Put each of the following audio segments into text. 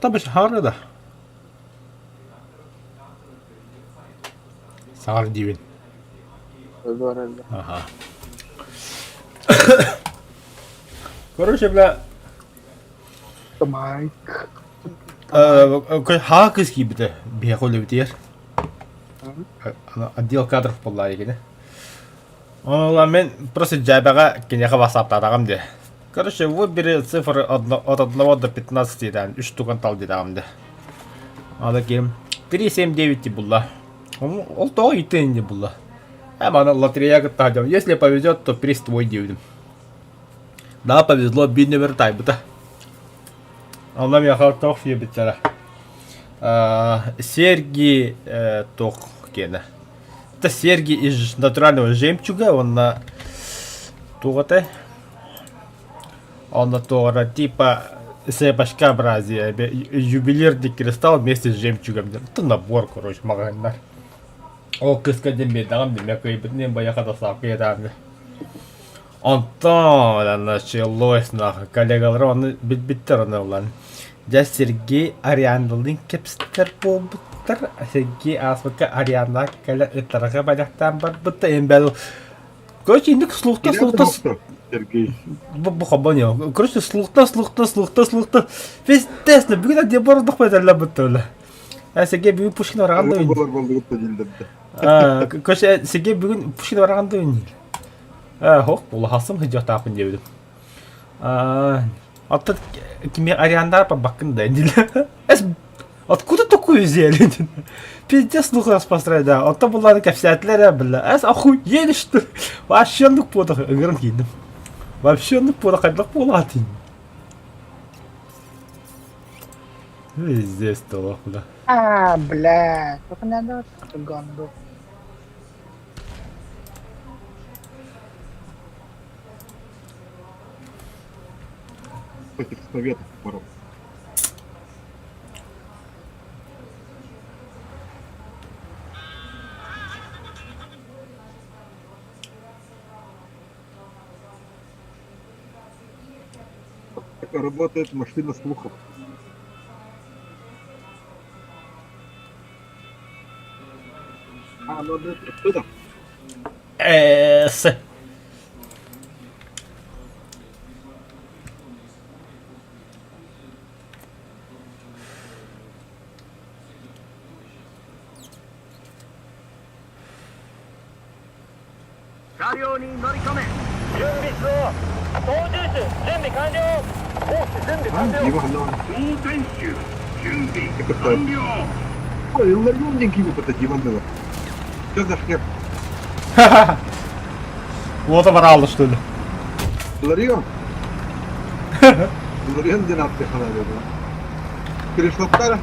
Табышхары да. Саҕар диибин. Ага. Короче, бля... Майк. Хаа кыз киирбитэ биһиэхэ үлэбитигэр. Отдел кадров буоллаа кини. Ола мен просто дьээбэҕэ киниэхэ ватсаптаатаҕым дии. Короче, выбери цифры от 1 до 15 диэтэҕин, үс туган тал диэтэҕим дии. Ада ким 3, 7, 9 дии булла. Ол тоҕо иттэн дии булла. Э, маны лотерея кытта сылдьабын. Если повезет, то приз твой диэбитим. Да, повезло, биир нөмер таайбыта. Онно миэхэ туох диэбиттэрэ. Серги туох киэнэ. Это серьги из натурального жемчуга уонна туох этэй? Онно туора типа цепочкообразие ювелирный кристалл вместе с жемчугом. Это набор, короче, маҕаһыыннар. Ол кыска диэн биэрдэҕим димэ кыайбытын баяха да сааппыйатааны. Онтон началось нахуй коллегалара ону билбиттэр ону ылан. Дьэ Сергей Арианалыын кэпсэтэр буолбуттар. Сергей ааспыкка Арианаҕа кэлэ ыттарга бадьахтаан барбыта. Эм бэл Короче, инник слухта слухта Сергей. Бу хобонио. Короче, слухта слухта слухта слухта. Пиздец, бүгүн адья бордох бэтэллэ буттула. Э, Сергей бүгүн Пушкин бараҕан да Короче, Сергей бүгүн Пушкин бараҕан да Ээ, һуох, улахасым сылдьыахтаахпын диэбитим. Аа, оттон кими арианнаар барбаккын да дииллэр. Эс, откуда такую взяли? Пиздец слух распространяют, да. Оттон буллааны кэпсээтилэр ээ, бля. Эс, охуели, что ли? Вообще оннук буолах, ыҥыран киирдим. Вообще оннук буолах, хайдах буолаатын? Пиздец, толох, бля. А, бля, только надо ганду. Этих советов пару. Так работает машина слухов. А, ну да, кто там? С. Это Ой, Илларион диэн киһи это Диванова. Что за хер? Вот оборалы, что ли? Илларион? Илларион диэн ааттыы ханаабыт. Перешлаттара.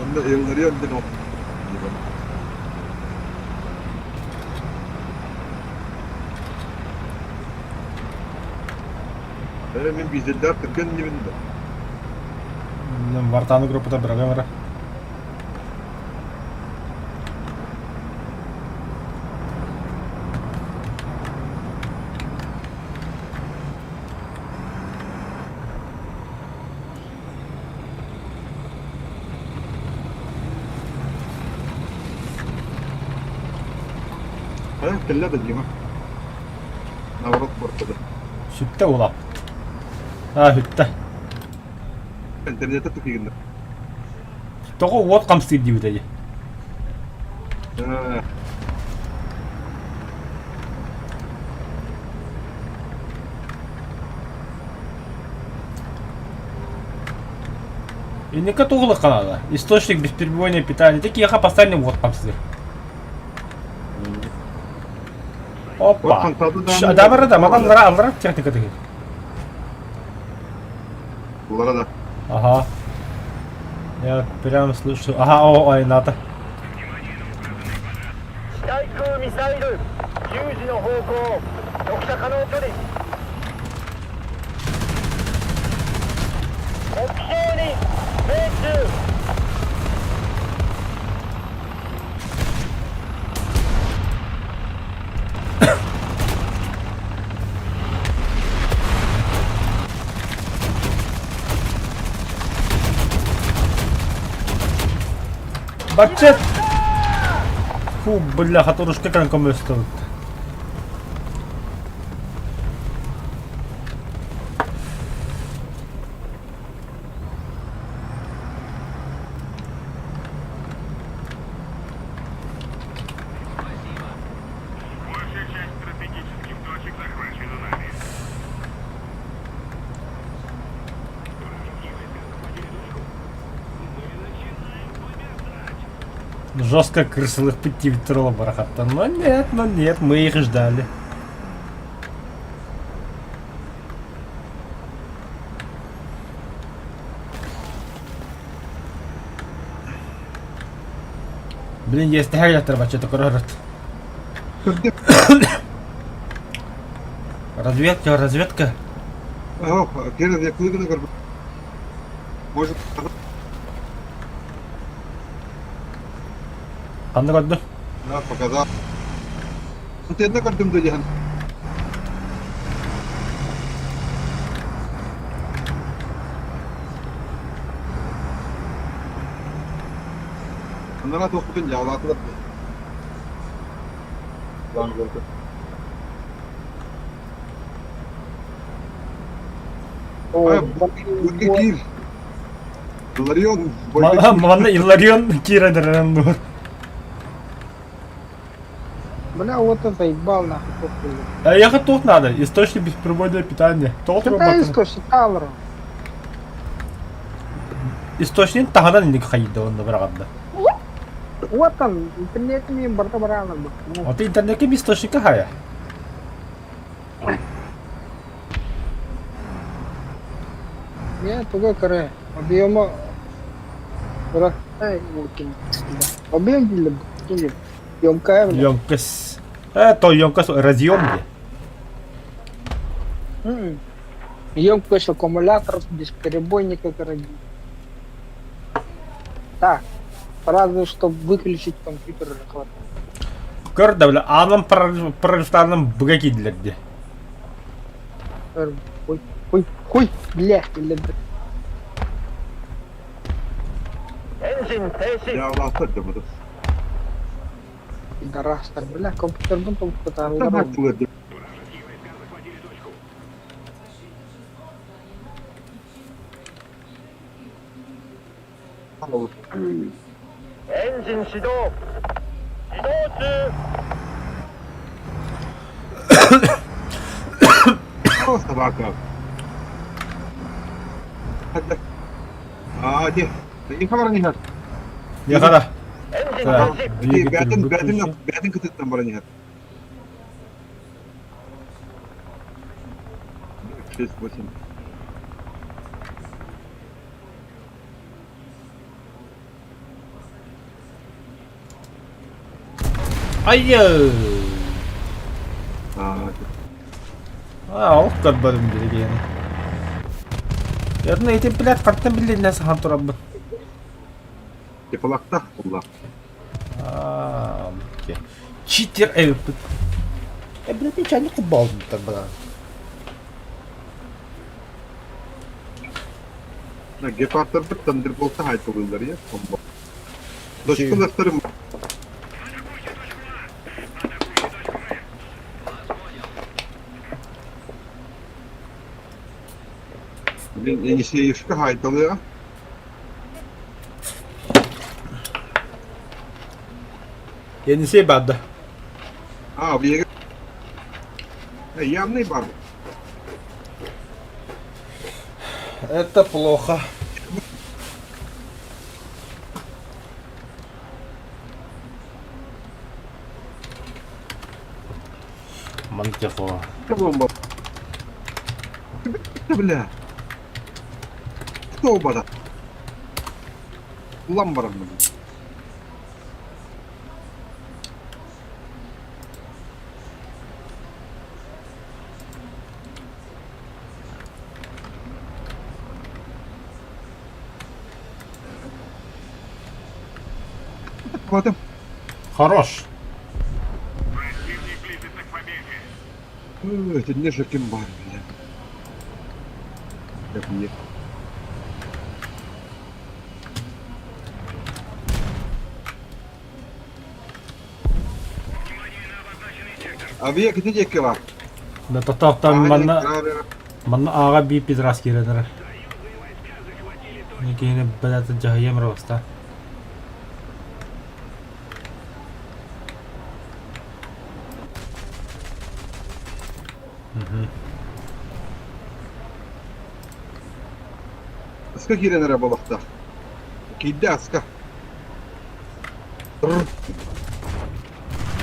Онно Илларион диэн аат. Э, мин бизнеллэр түргэн иннибин да. Вартаны группата бырагамара. Э, кэллэ да Дима. Наоборот бортады. Сүттэ улааппыт. Аа, сүттэ. Интернетэ тупигинна. Тоҕо уот хамсыыр диэбитэ дии. Э, Инника тугулук канала. Источник бесперебойное питание. Такие постоянно уот хамсыыр. Опа. Адамара да, маған аллара техника деген. Улара да. Ага. Я прям слышу. Ага, о, ой, надо. 対空ミサイル10時の方向直射可能距離目標に命中。Бачча! Фу, бляха, турушка кэлэн көмөлөстөбүт. Жестко крысылых пути тролла барахатта. Но нет, но нет, мы их ждали. Блин, есть дьахтар вообще такой рот. Разведка, разведка. Ох, кирэ клыгына көрбүт. Может, Ханна көрдө? на показал. Антенна көрдүм да диэн. Анараа туохпутун дьаалаатылар. Лаан көрдө. О, Бойга киир. Илларион бойга киир. Манна Илларион киирэн эрэн дуо? Бля, вот это заебал нахуй похуй. А ехать тут надо. Источник бесперебойного питания. Тоҕо Китай турбатын? источник Алра. Источник таһынан инник хайда онно быраҕарда. Вот он, интернет мин барда барана бу. Ото интернетке источника хая. Не, туга каре. Объема Ай, вот Объем или или емкая, бля. Емкость. То емкость разъем где? Емкость аккумуляторов, бесперебойника, короче. Так, разве что выключить компьютер хватает. Көр да бля, аанын прорывтарынан быга киирдилэр дии. Хуй, хуй, хуй, бля, бля. Дьаалааттар дьоммут. Пидорастар, бля, компьютербын толкутаарылар. Собака. Аа, де. Их баран иһэр. Яхара. Бэйэтин бэйэтин бэйэтин кытыттан баран иһэр. 6, 8. Айы! Аа, олох көрбөтүм диригэни. Ярына ити блядь, хантан биллиннэ сахан турабын. Теплактах буолла. Аа, окей. Читер эбиппит. Э, блядь, нечайно кубалдыттар бана. Гепардтарбыт Thunderbolt-та хайпылыыллар я. Дочкаластарым Блин, Енисеевка хайталыа. Енисей барды. А, биһиги явный бар. Это плохо. Мантихо. Бомба. Бля. Кто бара? Улам барам. Хватит. Хорош. Это не же кимбар, бля. Как мне. Авиа кити диэки бар. Да тотоохтон манна манна ааҕа биир пидорас киирэн эрэр. Киһини бэлэтэ дьаһайыам эрэ баста. Аска киирэн эрэ болохтоох. Киирдэ аска.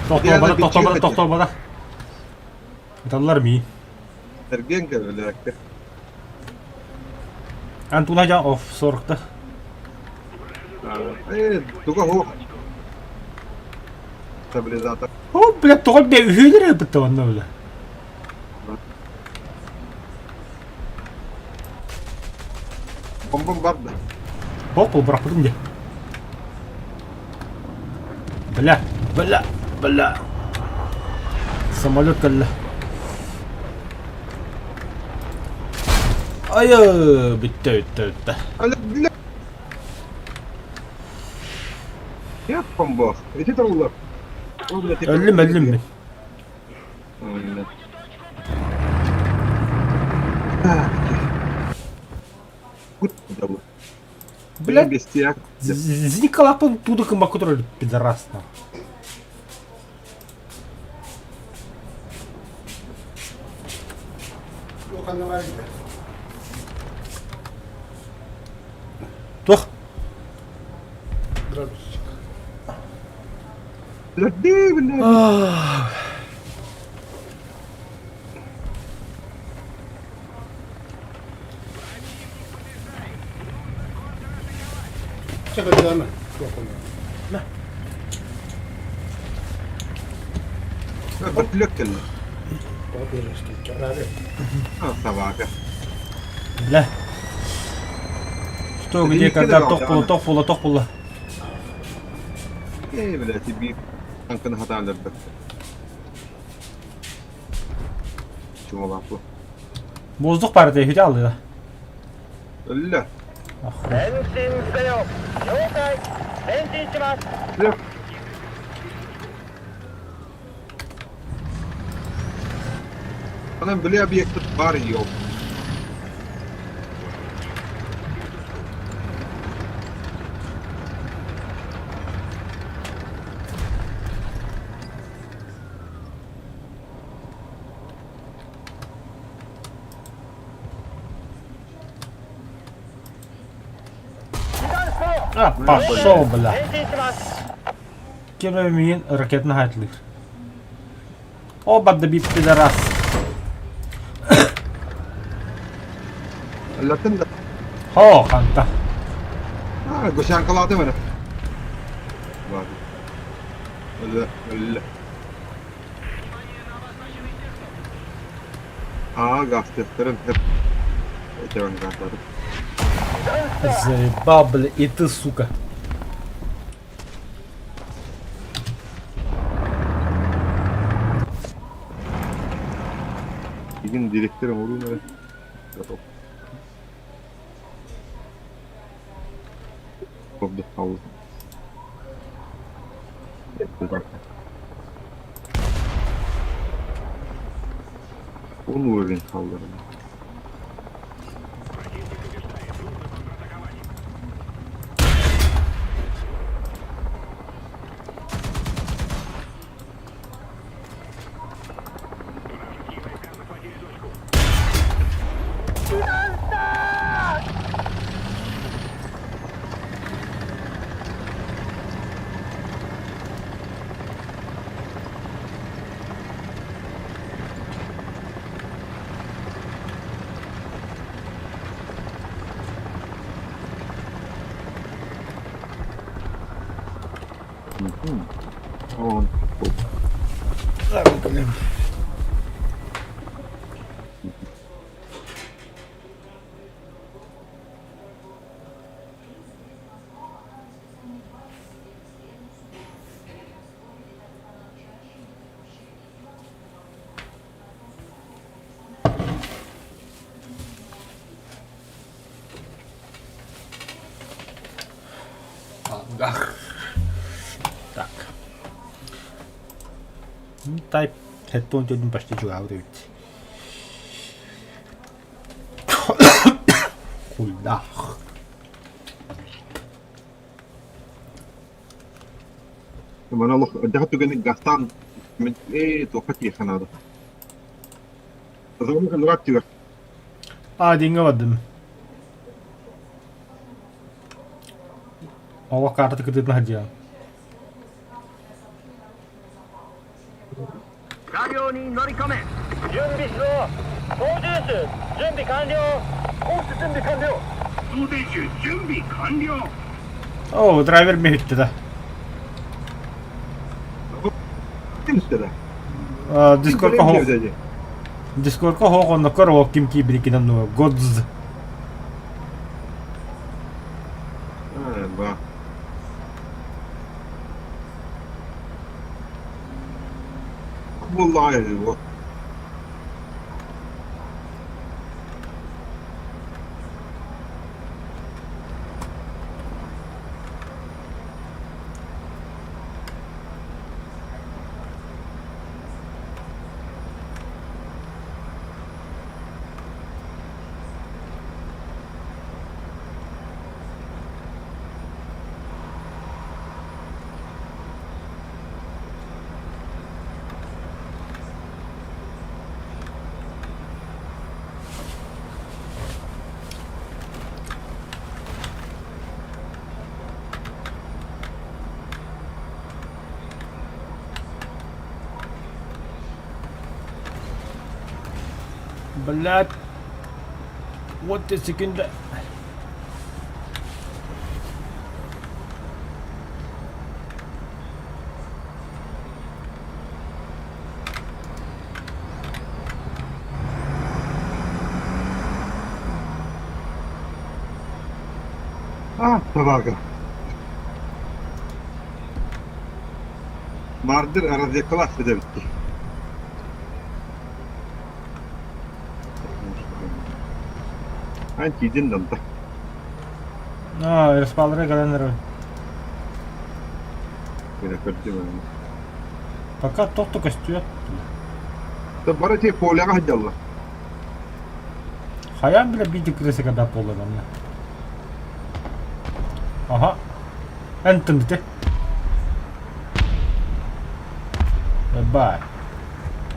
Тохтообото, тохтообото, тохтообото. Ыталлар мии. Эргиэн кэлэлээккэ. Антуна дьа оф сорукта. Э, туга хуох. Стабилизатор. О, блядь, тоҕо бе үһүөлэр ылбытта онно бля. Бомбам барда. Хоп, бырахпытым дии. Бля, бля, бля. Самолет кэллэ. Айы, бүттэ, бүттэ, бүттэ. Бля. Я бомба. Ити туруллар. Өллүм, өллүм мин. Блядь, Николапын тудык макутур пидорас на. Туох? Бөртүлүөк кэллэ. Собака. Бля. Что, где, когда, тох була, тох була, тох була. Ээ, блядь, биир таҥканы хатаан өлөрбөт. Чумалааппы. Воздух пар дии, аллыга. Өллө. 前進せよ了解前進します Онон били объекты бар ел. А, пошел, бля. 前進します Кем миин ракетный хайтлыр. Оба добит пидорас. Өллөртөн да. Хо, ханта. А, гусянкалаатым эрэ. Ладно. Өллө, өллө. Аа, гастыктарын хеп. Этевен гастары. Заебал, бля, и ты, сука. Игин директорым уруун эрэ. Готов. Ковду хаалла. Он уровень хаалларым. Он. Ах. Так. Type. 74-үн почти чугаһаабыт эбит. Куллаах. Маны олох дьаха түгэни гастаан ээ туохха тиэхэ наада. Азамы ханраак түгэр. А, диҥҥэ бардым. Олох карта кытыытын сылдьыам. 車両に乗り込め準備しろ操縦手準備完了コース準備完了運転手準備完了 О, драйвер миһиттэ да. Ким истэ Дискордка хоох Дискордка хоох онно көр ол ким киирбит ну Годз. Ба. Буоллаҕа үһү Блядь. Вот ты секунда. А, собака. Мардыр разведкалаах эбит Ан тиийдин да А, респаллары кэлэн эрэр. Көрдүм. Пока тохто көстүө. Бары те поляға сылдьаллар. Хайаан билэ биир крыса когда буолла манна. Аха. Эн тымты. Bye.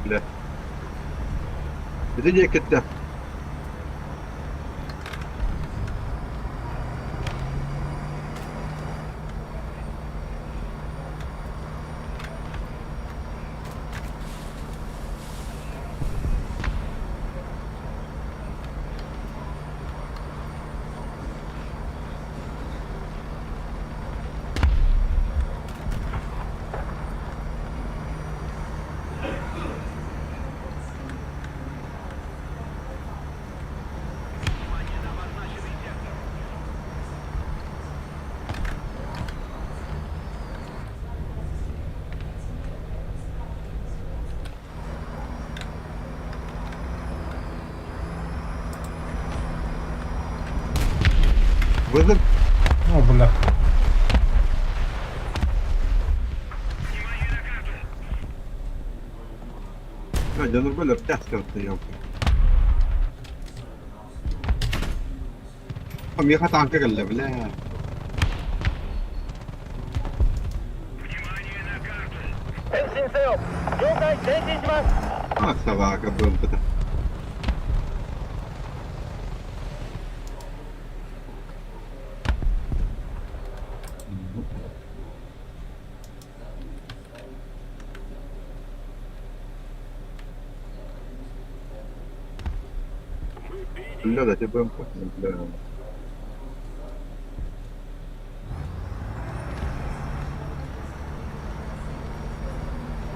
Бля. Ити диэкиттэ. Вызов. О, бля. Дьонурбал өртөөх сырытта елка. Миэхэ тааҥка кэллэ, бля. 前進せよ了解前進します А, собака буолбута. Бля, да тебе БМП, бля.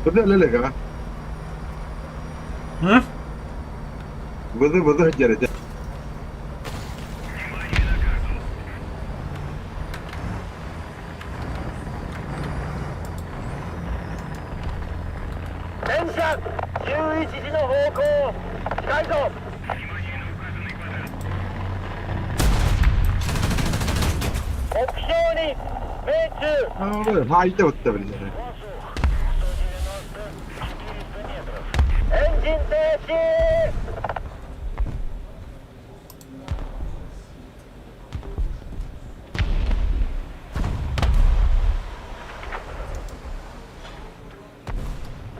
Бля, лелега. М? Вызов, вызов дьэрэтэ. 戦車11時の方向近いぞ目標に命中 Хаайда утта биллэр. ンジン停止。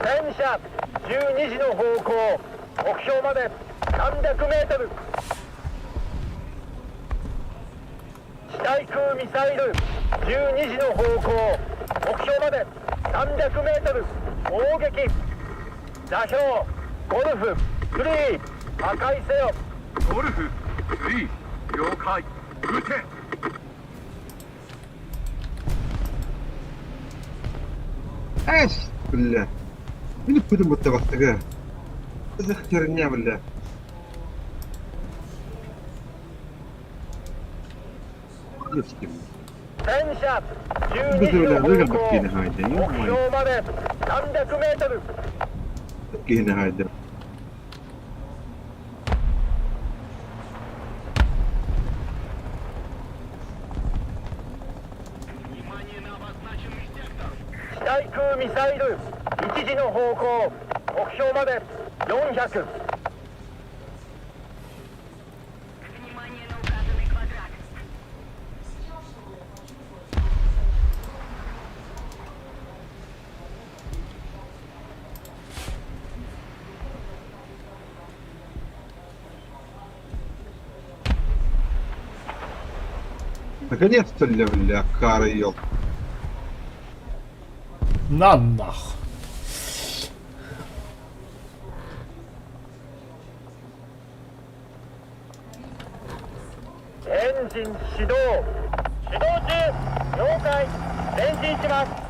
戦車12時の方向目標まで300メートル地対空ミサイル12時の方向目標まで300メートル攻撃座標ゴルフ3破壊せよゴルフ3了解撃て。 Эс, бля. Мин үппүтүм бутта бастакы. Это херня, бля. 戦車12 Бу 時の бля, 方 выгодно 向 киинэ хайда, 目 ё-моё. 標まで300メートル Киинэ хайда. 地対空ミサイル1時の方向目標まで400 Внимание на указанный квадрат. Наконец-то, бля, бля, кара ел. На нах. エンジン始動始動中了解前進します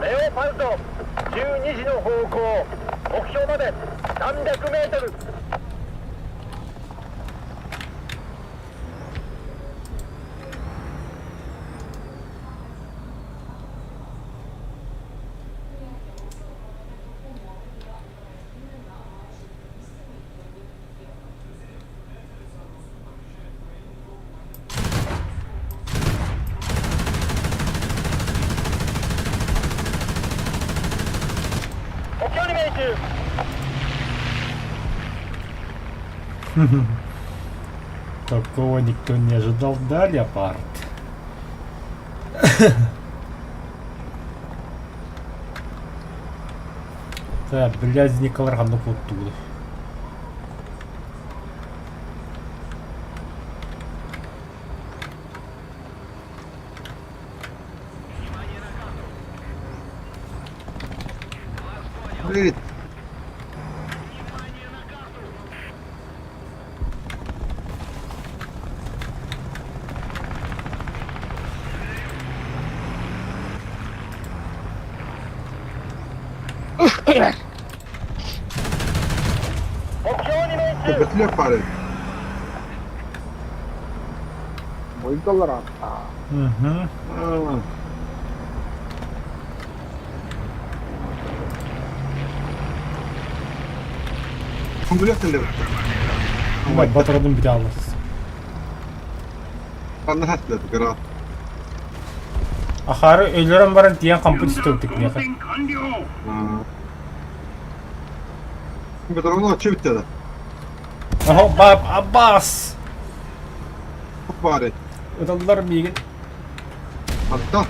レオパルド12時の方向目標まで300メートル目標に命中。 Такого никто не ожидал, да, Леопард? Так, блядь, Николай ну оттуда. Блин, 目標に命中。 бля, парень. Бойдолар атта. Угу. А, Бля, бля. Батырдым бите аласыз. Анна хат, бля, гора. Ахары өлөрөн баран тиен кампы түстөк меха. Бетроно, че битте да? Ага, баб, Аббас! Парень. Ыдаллар миигин. Антон.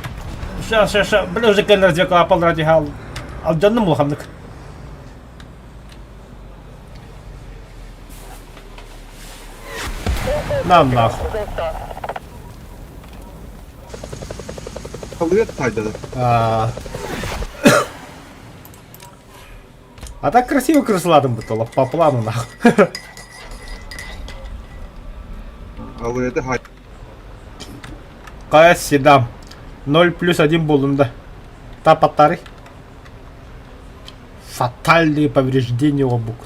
Ша, ша, ша, бля, уже кэллэр дьэ апал ради хал. Алдьанным улаханнык. На нахуй. Халует хайда да. А А так красиво крысладым бытылы, по плану нахуй. Алуеты хайда. Кая седам. 0 плюс 1 болунда. Тапатары. Фатальные повреждения обук.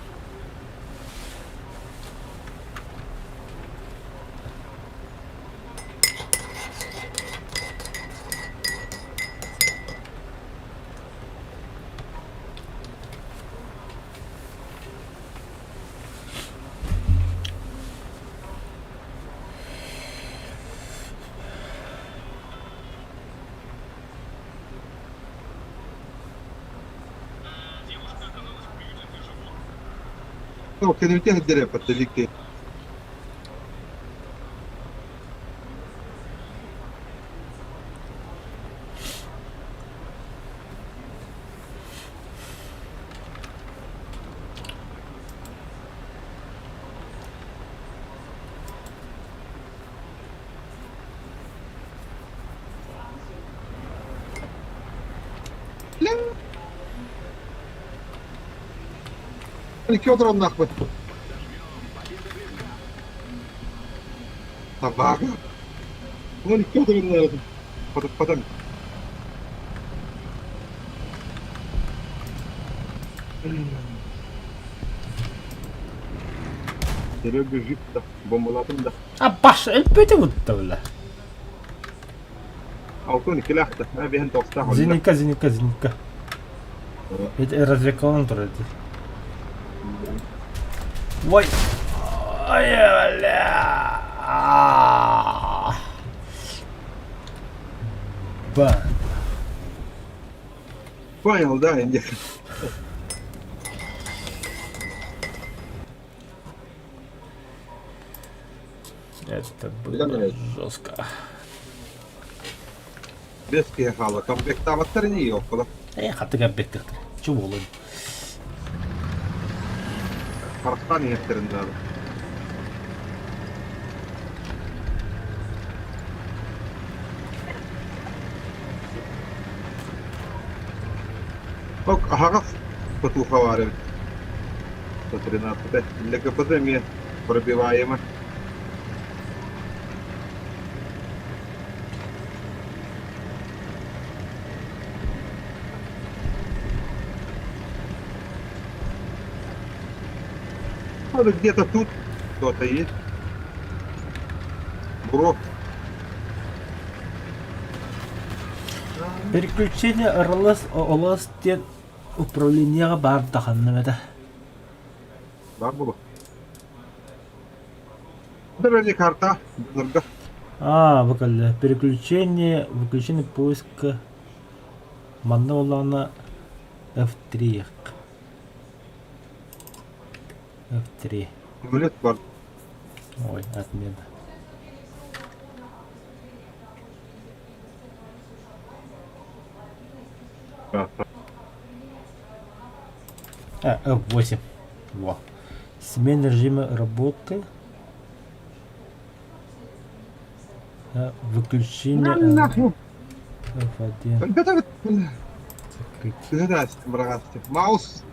Кэнибитин сирдэрэ подталикты. Икки отураннаахпыт. Табаага. Уон икки отураннаахпыт. Потоппатым. Серега жив да, бомбалаатым да. А баш өлбөтө бутта бля. Алтын иккилээх да, биһин тоҕустаах өллө. Зенитка, зенитка, зенитка. Ведь развлекал турар дии. Ой! Ой, бля! Ба. Понял, да, инде. Это было жестко. Без киһи хаала, комплектаабаттар ини около. Э, хаты кәббеттехтер. Чу болын. Харахтаан иһэхтэрин наада. Ок, аһаҕас потуха баар эбит. 113 ЛГБТ эмиэ пробиваемо. Надо где-то тут кто-то есть. Бро. Переключение РЛС ОЛС диэн управлениеҕа баар даҕаны этэ. Бар буолуо. Дөрөни карта дырга. А, бу кэллэ. Переключение, выключение поиска. Манна буоллаҕына F3. F3. Мүлет бар. Ой, отмена. А, F8. Во. Смена режима работы. Выключение Нахуй. F1. Ребята, Закрыть. Здрасте, братцы. Маус.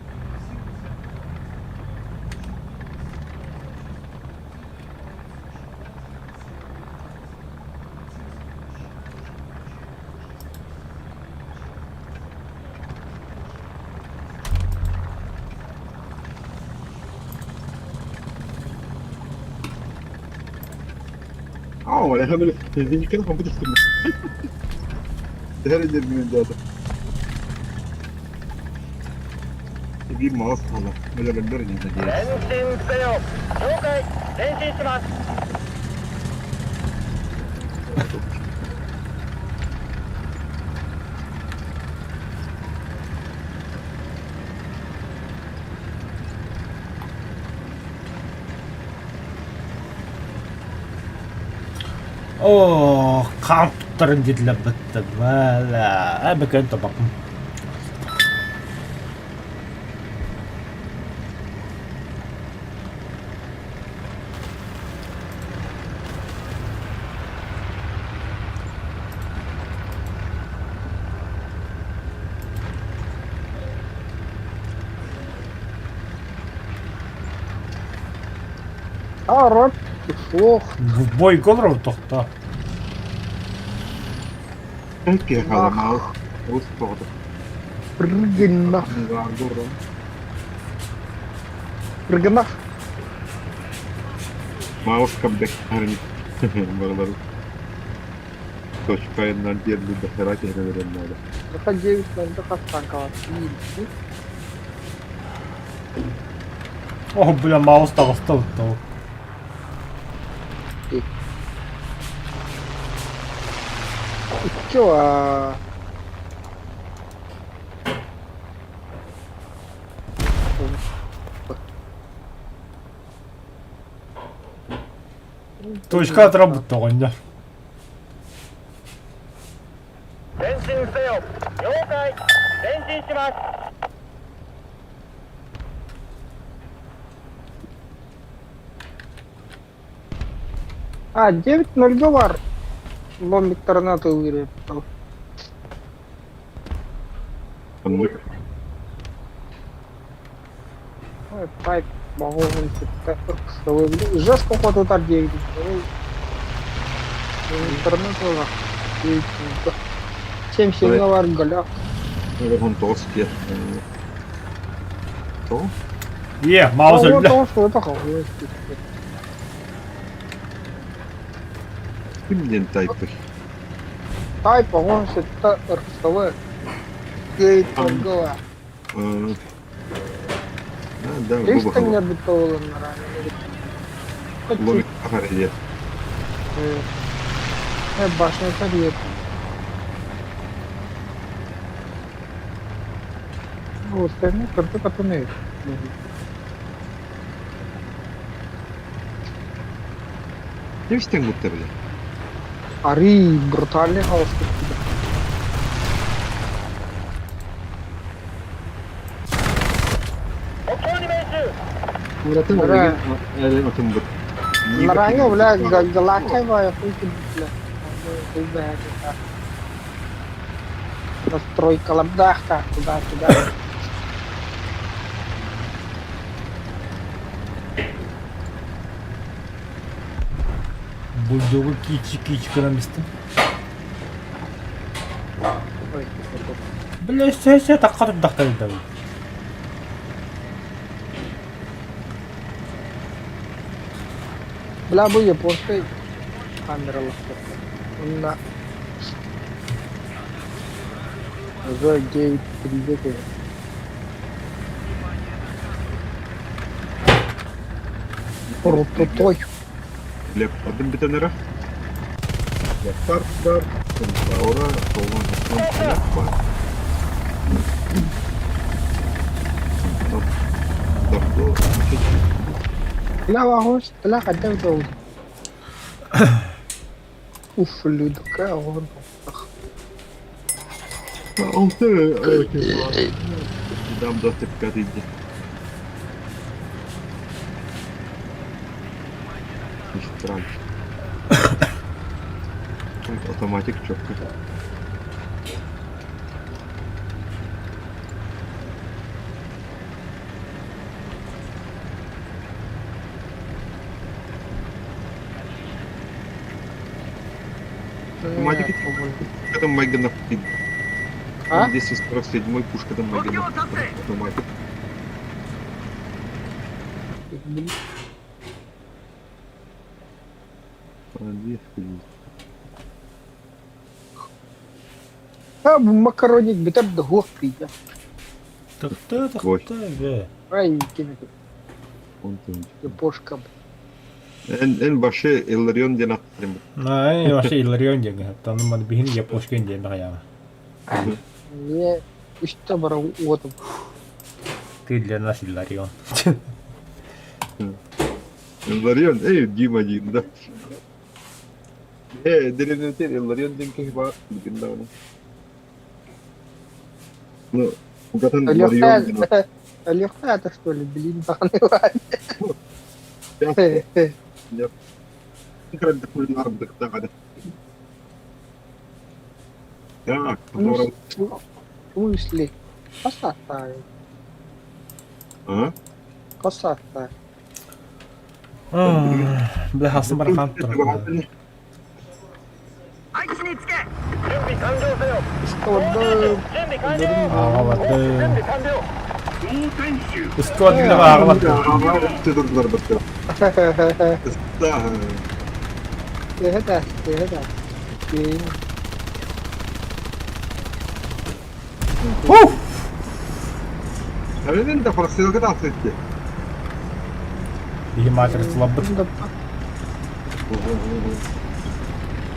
Аа, ولا هعمل كده كمبيوتر ده من ده Bir mouse falan. Öyle ben 前進せよ了解前進します Оо, хаамтарын дидлэбэттэ бала. Эбэкэн табакым. Арап, суох. В бой олорор тохтоо. Peki халамал. Ус тоҕо. Прыгнах. Прыгнах. Маус камбэк Бағылар. Точкайынан диэн бэхера кэһэрэн наада. Саха 9 ноль хас танкалар. О, бля, маус таҕыста оттоо. Икки аа. Точка отработал, оҕонньор. 前進せよ了解前進します А, 9.02 бар. Ломиктарына атылыыр эбит. Оннук. Ой, пайп моҕуһун кытта ыксалыы. Жестко хотутар диэбитим. Ломиктарына атыллар. 9.02. 7-7 бар голяк. 19 диэн. Тоҕо? Е, маус өллө. Тоҕус тоҕус тоҕус. Ким диэн тайпый? Тайп оҕон сытта ырсалы. 9.02. А, да, Триста бу нербит олуннара. Ломик ахар диэн. Башня диет. Остальные карты потом Ким буттар бile? Ари брутальный хаос киттиде. 目標に命中 Уратын Бра. элен отын бут. Нараньо, бля, галакай бая, хуй ты, бля. Настройка лабдахта, туда-сюда. Бульдогу кичи-кичи гынан бистим. Ой, Бля, сэ-сэ таққа турдахтар да. Бля, бу японскай камералар. Онна Уже 9.3 Крутой. Леп, один битенера. Лепард бар, Кентаура, Толман, Лепард. Дордо, Бля, вагон, бля, хотя бы Уф, людка, он. Алты, Дам 25 день. Странно. Автоматик четко. Автоматик Это Мегана. А? 247 пушка там Мегана. Автоматик. А, макароник битеп да хуак пия. Тықты, Ой. тықты, бе. Ай, кем Япошка. Эн эн башы Илларион диэн аттарым. Ай, вообще Илларион диэн. Там маны биһини япошкин диэн баҕайаҕа. Не, үстэ бара уотум. Ты для нас Илларион. Илларион, эй, Дима диин да. Э, деревнетер Илларион диэн киһи баар билигин даҕаны. Ну, угатан Илларион диэн Легкая, легкая это что ли, блин, бағаныла. Так, здорово. Мысли. Косата. А? Косата. Бля, хасым бар хан турар. 配置につけ準備完了せよ Складаю. 準備完了 Аҕабаты. 準備完了 Искод для аҕабаты. Да. Это, это. Уф! Эвен да просилка тахсытты. Биһи матер слабыт.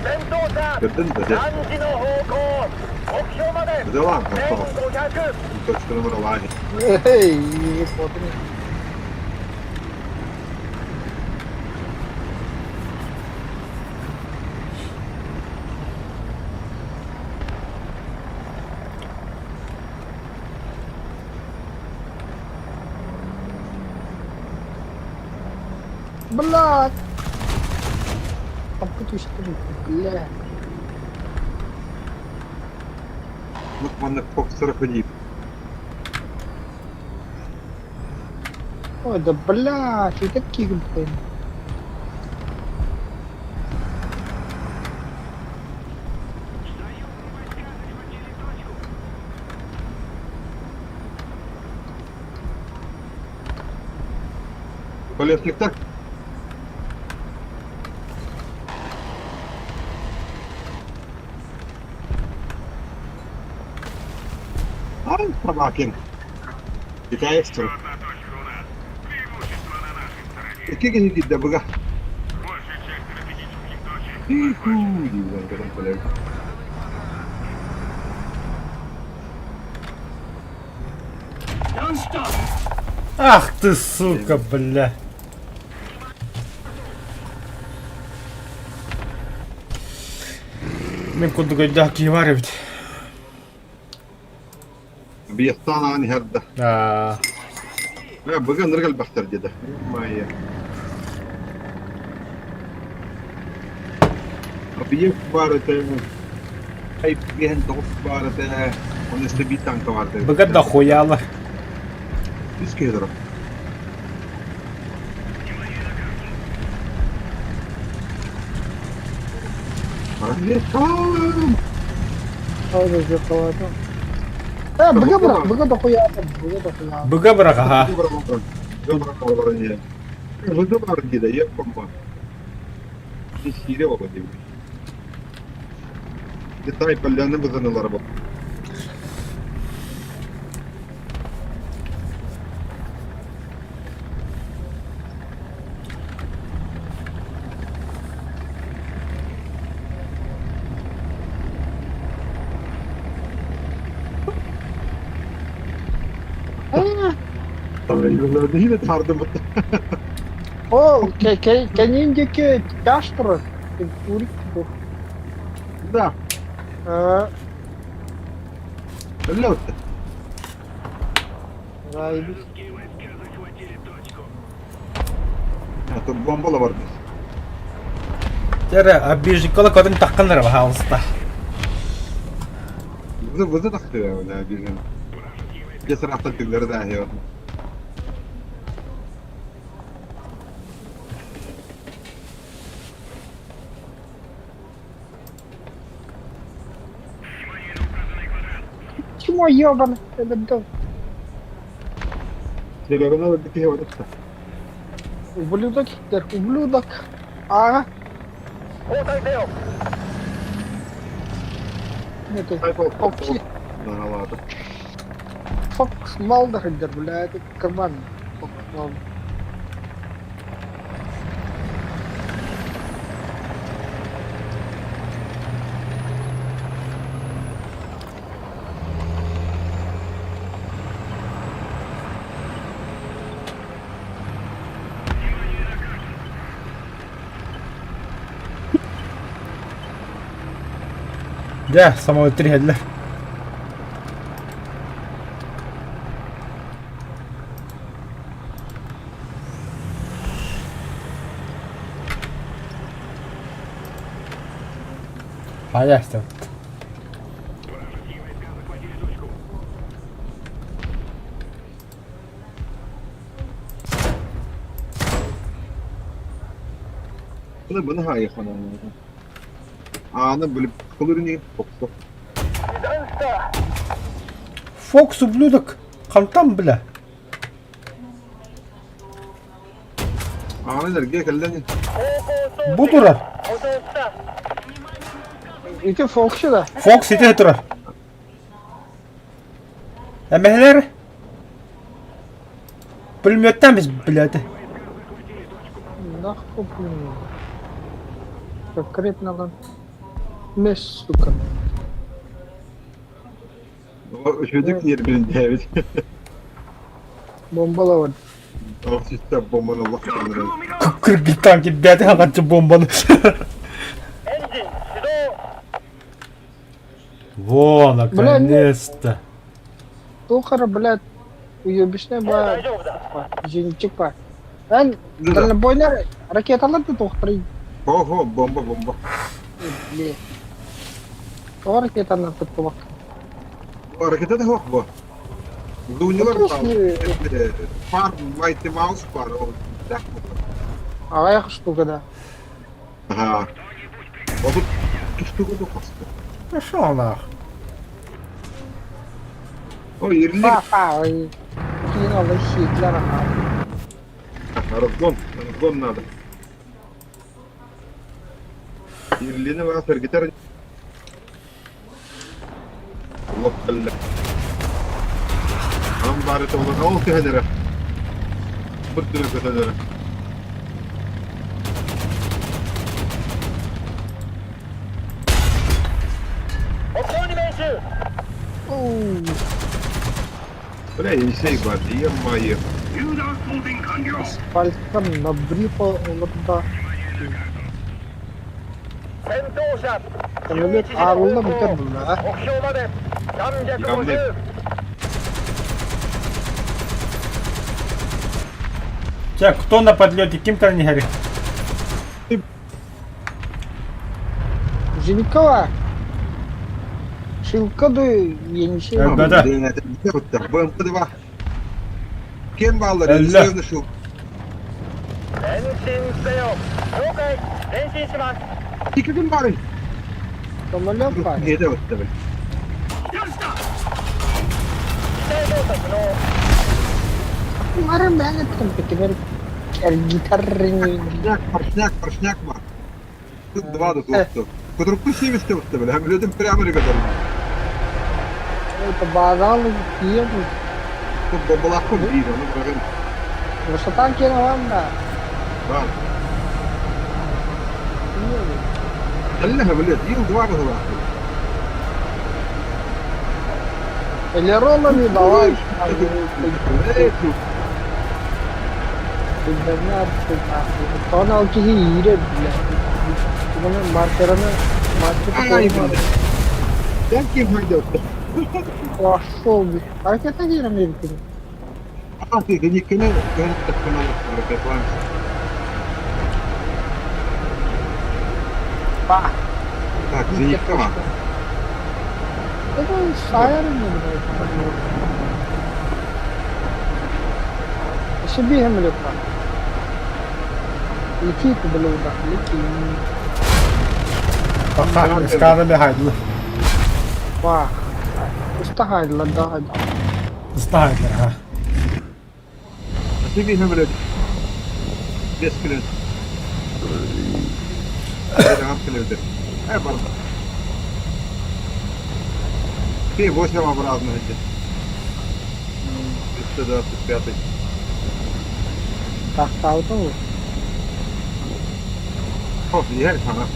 戦闘車 Көрдүн да дьэ. 3時の方向目標まで Дела, готово. 1500 Точка номер лаги. Эй, вот. Блядь! Таппыт үстүм, бля. Вот манна Фоксера ходит. Ой, да блядь, и таких, блин. Колесник так? Ай, собакин. Китайцы. Какие они быга? Ах ты, сука, бля. Мин курдук өйдөөх киһи бар эбит. Биэстаан аан иһэр да. Аа, Быга ынырык элбэхтэр диэтэ. Майя. Объект баар этэ. Айпиэн тоҕус баар этэ. Оны биир танка баар этэ. Быга да хуялар. Үс киһи турар. Объект! Тоже зеркало. Быга бырах, быга дохуя, быга дохуя. Быга бырах, аха. О, кэнин диэки тяж турар. Урик бу. Да. Заебись. А тут бомба бар. Дьэ эрэ, обижиккала көрөн таххын эрэ, баһаалыста. Вызы тахтыы да бирин. Десарафтан тыллары да аһыа. Чмо ебаный, это да. Серегана өлбүт киһи барыста. Ублюдок, ублюдок. Ага. 交代せよ Это Фокси. Наалаата. Фокс Малдер, бля, это карман. Фокс Малдер. Дьэ, самолет тириһэллэр. Хайа, Bunu bunu hayır falan. Ааны билип кылырыни фоксо. 油断した Фокс, ублюдок! Хантан, бля! Ааны эрге кэллэни. 航行装 Бу 置 турар! 故障した Ити Фокси да. Фокс ити турар. Эмэһэлэр? Пулеметтан біз, блядь. Нахуй, блин. Конкретно лан. Мес, сука. Үчүгдүк нербин дээбит. Бомбалаван. Ол систем бомбаны лахтаныр. Кыргыз танки, блядь, аҕаччы бомбаны. エンジン始動 Во, наконец-то. Тухара, блядь, уебищная もう大 ба. 丈夫だ Зенитчик па. Эн Ну да. дальнобойнар ракеталар да туохтарый? Хо-хо, бомба, бомба. Бли. Тоҕо ракетанан туттубакка? Ракета да суох бу. Дунялар Отуус баар. Пар, Mighty Mouse баар. Ол так буолар. Аҕыйах штука да. Ага. 32 штука хаста. Пошел нах. Ой, ирлик. Па-па, ой. Кинула ситлер аха. Разгон, разгон надо. Ирлини баа сэргитэр. Лоп кэллэ. Анам баары толон ол түһэн эрэ. Быр түрө көтөн эрэ. 目標に命中 Оу. Бля, Енисей бар, е-мое. Асфальттан на брифа олордо. 戦闘車 Самолет 11時の方 аалла бүтэр 向 булла. 目標まで350 Чэ, кто на подлете? Ким не Зеникова. Шилка да Енисей. Да-да. БМП-2. Кем баалар? Эллэ. Енисей шил. 前進せよ了解前進します Ики ким баарый? Самолет баар. Нede өттө бил. 機体動作不能 Баран бэҕэттэн пекемер гитаррини. Поршняк, поршняк, поршняк бар. Тут два до туохту. Кутурукку 70 өттө бил. Хамлетим прямо регатар. Это базал киев. Тут бомбалахпын биир, ону бырагын. Высота кинован да. Бар. Киев. Эллэ хамлет, ил два быһылаахпын. Элеронами давай. Эй, тут. Тона киһи иирэ бля. Bunu markerını marketi Ай, koyma. бля. Дэн ким хайда өттө. Пошел бы. Ракета киирэн эбитин. А, ты, да никкене көнө таххына ракетлаан. Па. Так, зенитка Это сайр не блядь. Себе гемлюка. Летит, блюдо, лети. Паха, эскадами хайдла. Пах. Устагайдла, да, да. Устагайдла, ха. Ты видно, блядь. Без килет. Килет. Э, барда. Ты 8 образно эти. 325. Так, так, О, я ага.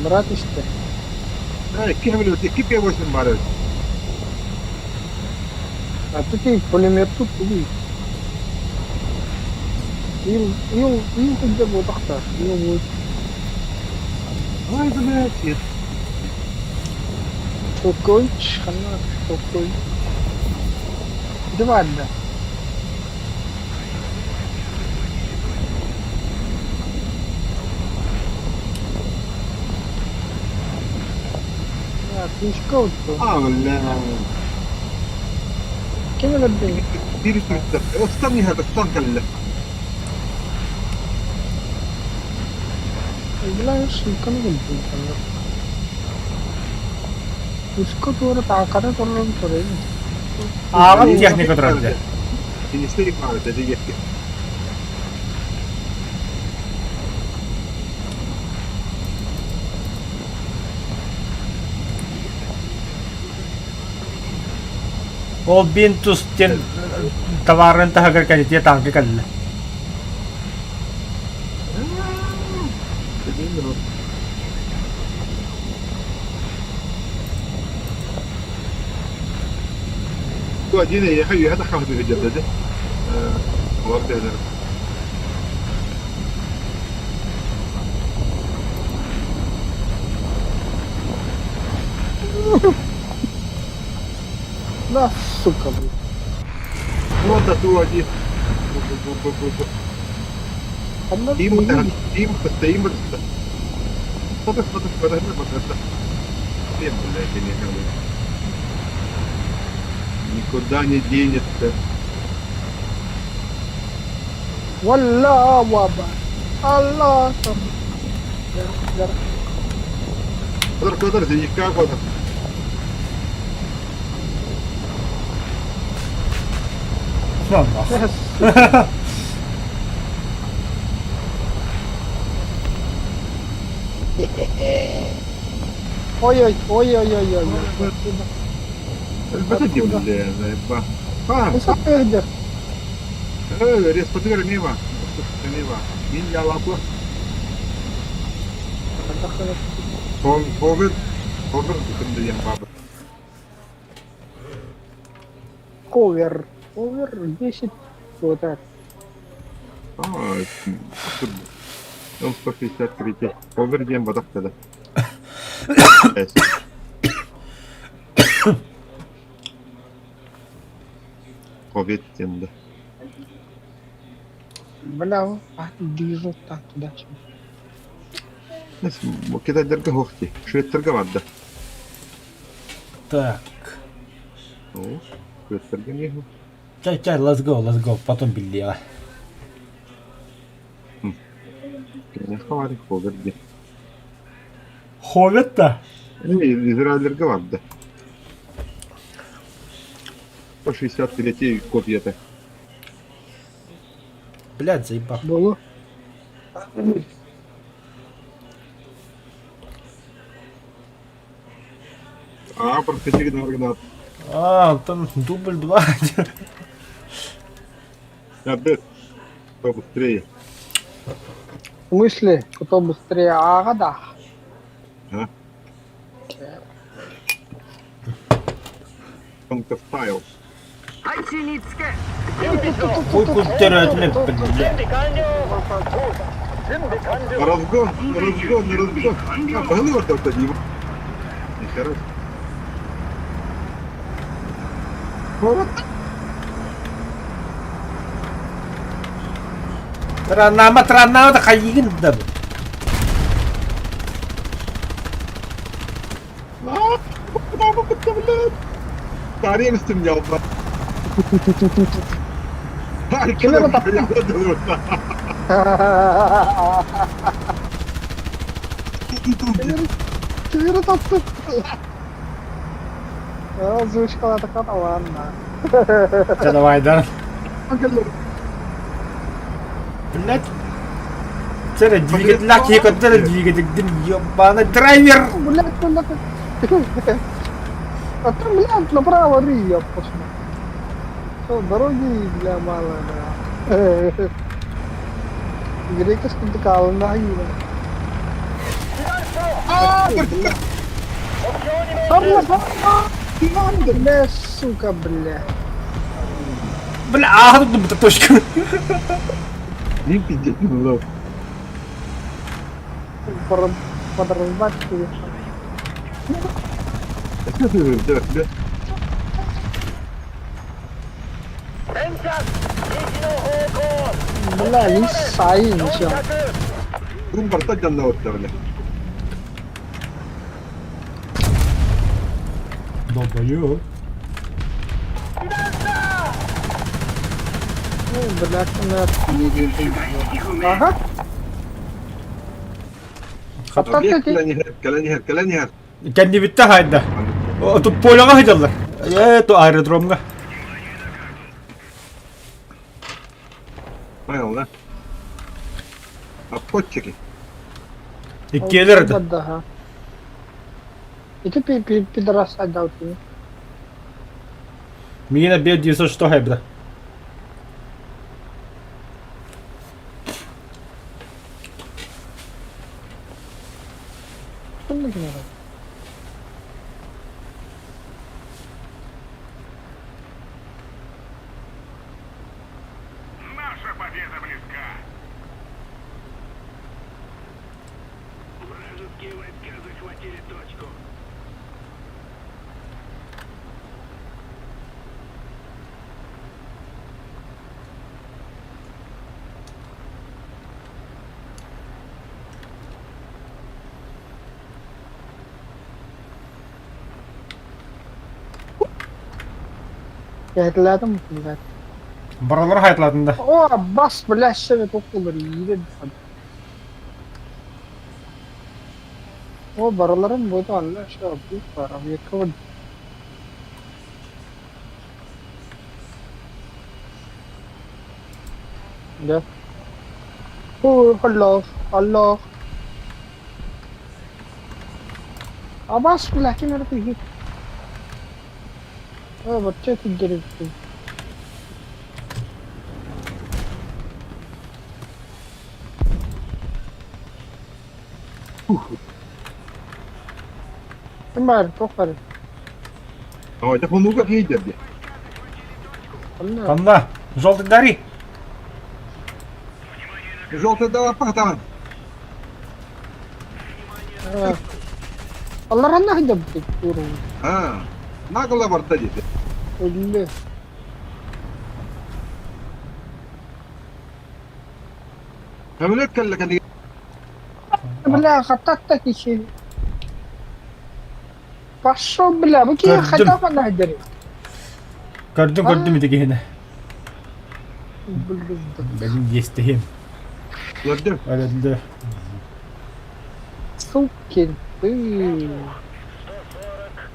Брат işte. Эй, кем блядь, 2 P8 бар. А тут и пулемет тут уй. Ил, ил, ил где был тахта. Ил будет. Ай, блядь, нет. Шокойч, хана, шокой. Два да. Отличка вот. А, бля. Кем это был? Бир түрттэ. Остан не хата, стан калла. Бля, шилканы был там. Уско тура таакара туррун турын. Ааҕын техника турар дьэ. Енисей бар, это дегетке. Ол бинтус тен товарын таһыгар кэлитиэ танка кэллэ. Один я хочу, я так хавду видел, да? Ладно, да. Да, сука, блин. Вот а ту один. Бу бу бу бу. Онно Им им им Подожди, подожди, подожди, подожди. Блин, блядь, я не говорю. Никуда не денется. Валла ваба. Аллах. Подожди, подожди, никак вот. Нахуй. Ой-ой, ой-ой-ой-ой. Подожди, бля, заеба. А, Высокая где? респодыр мимо. Мимо. Минья лапу. Ховер, ховер, күндү бабы. Ковер. Ковер 10. Вот так. А, он 163. Ховер диэн бадах да. Ховет диэн да. Бля, а, движу так туда. Китайдарга хохти. Шведтерга барда. Так. Шведтерга не Чай, чай, let's go, let's go. Потом билиэҕэ. Киниэхэ баар ховер диэн. Ховет да? Израильлерге барда. 163 копията. Блядь, заебал. Было. А, проходили на оригинал. А, там дубль два. Надо побыстрее. В смысле? Кто быстрее? Ага, да. А? Тонко стайл. 配置につけ準備しろ Хуй культура, 準 блядь. 備完了準備完了 Разгон, разгон, разгон. А, погнали вот это не. Нихера. Вот. Транама, транама, да хайыгын да. А, куда вы блядь? Тарель стемнял, да. Кемер тапты. Озвучкалата ладно. Да давай, да. Блядь. Церэ двигатель, кекотер двигатель, ебаный драйвер. Блядь, ну нахуй. А там, блядь, направо ри, я пошел. Что, дороги, бля, мало, бля. Греческий такая, нахуй. Бля, сука, бля. Бля, а тут б точка. Не пиздец, ну. Подразбать тебе. 戦車西の方向 Бля, не сай, ничего. 400 Кум борта жанна бля. Долбоёб. Ну, бля, на... Ага. Объект кэлэн кэлэн кэлэн Кэннибиттэ хайда. Тут поляға хайдалар. Э, то аэродромга. Понял, да? Обходчики. Иккиэлэр да. Да. И ты пидорас отдал тебе. Миина бе 906 хайбда. Что мне надо? Наша победа близка. Вражеские войска захватили точку. Кэһэтилээтим блядь. Баралары хайтлатын да. О, бас, блядь, себе токулар иирэн. О, барыларын буду алла шо бу бар, объекка Да. О, аллах, аллах. Абас, бля, ким эрэ тыһы. О, бачча тигдэрибиппин. Ким баар, туох баар? Давайте хонууга киирдэр дии. Ханна? Ханна? Желтый дари. Желтый далаппахтаан. Алларанна сылдьабыт туурун. Аа, нагло барда диэтэ. Өллө. Самолет кэллэ кэллигэ. Бля, хататта киһи. Пошел, бля, бу киһи Көрдүм. хайдах манна сылдьарый? Көрдүм, көрдүм ити киһини. Блин, Бэлин иэстэһиэм. Көрдүм. Өлөллө. Сукин ты.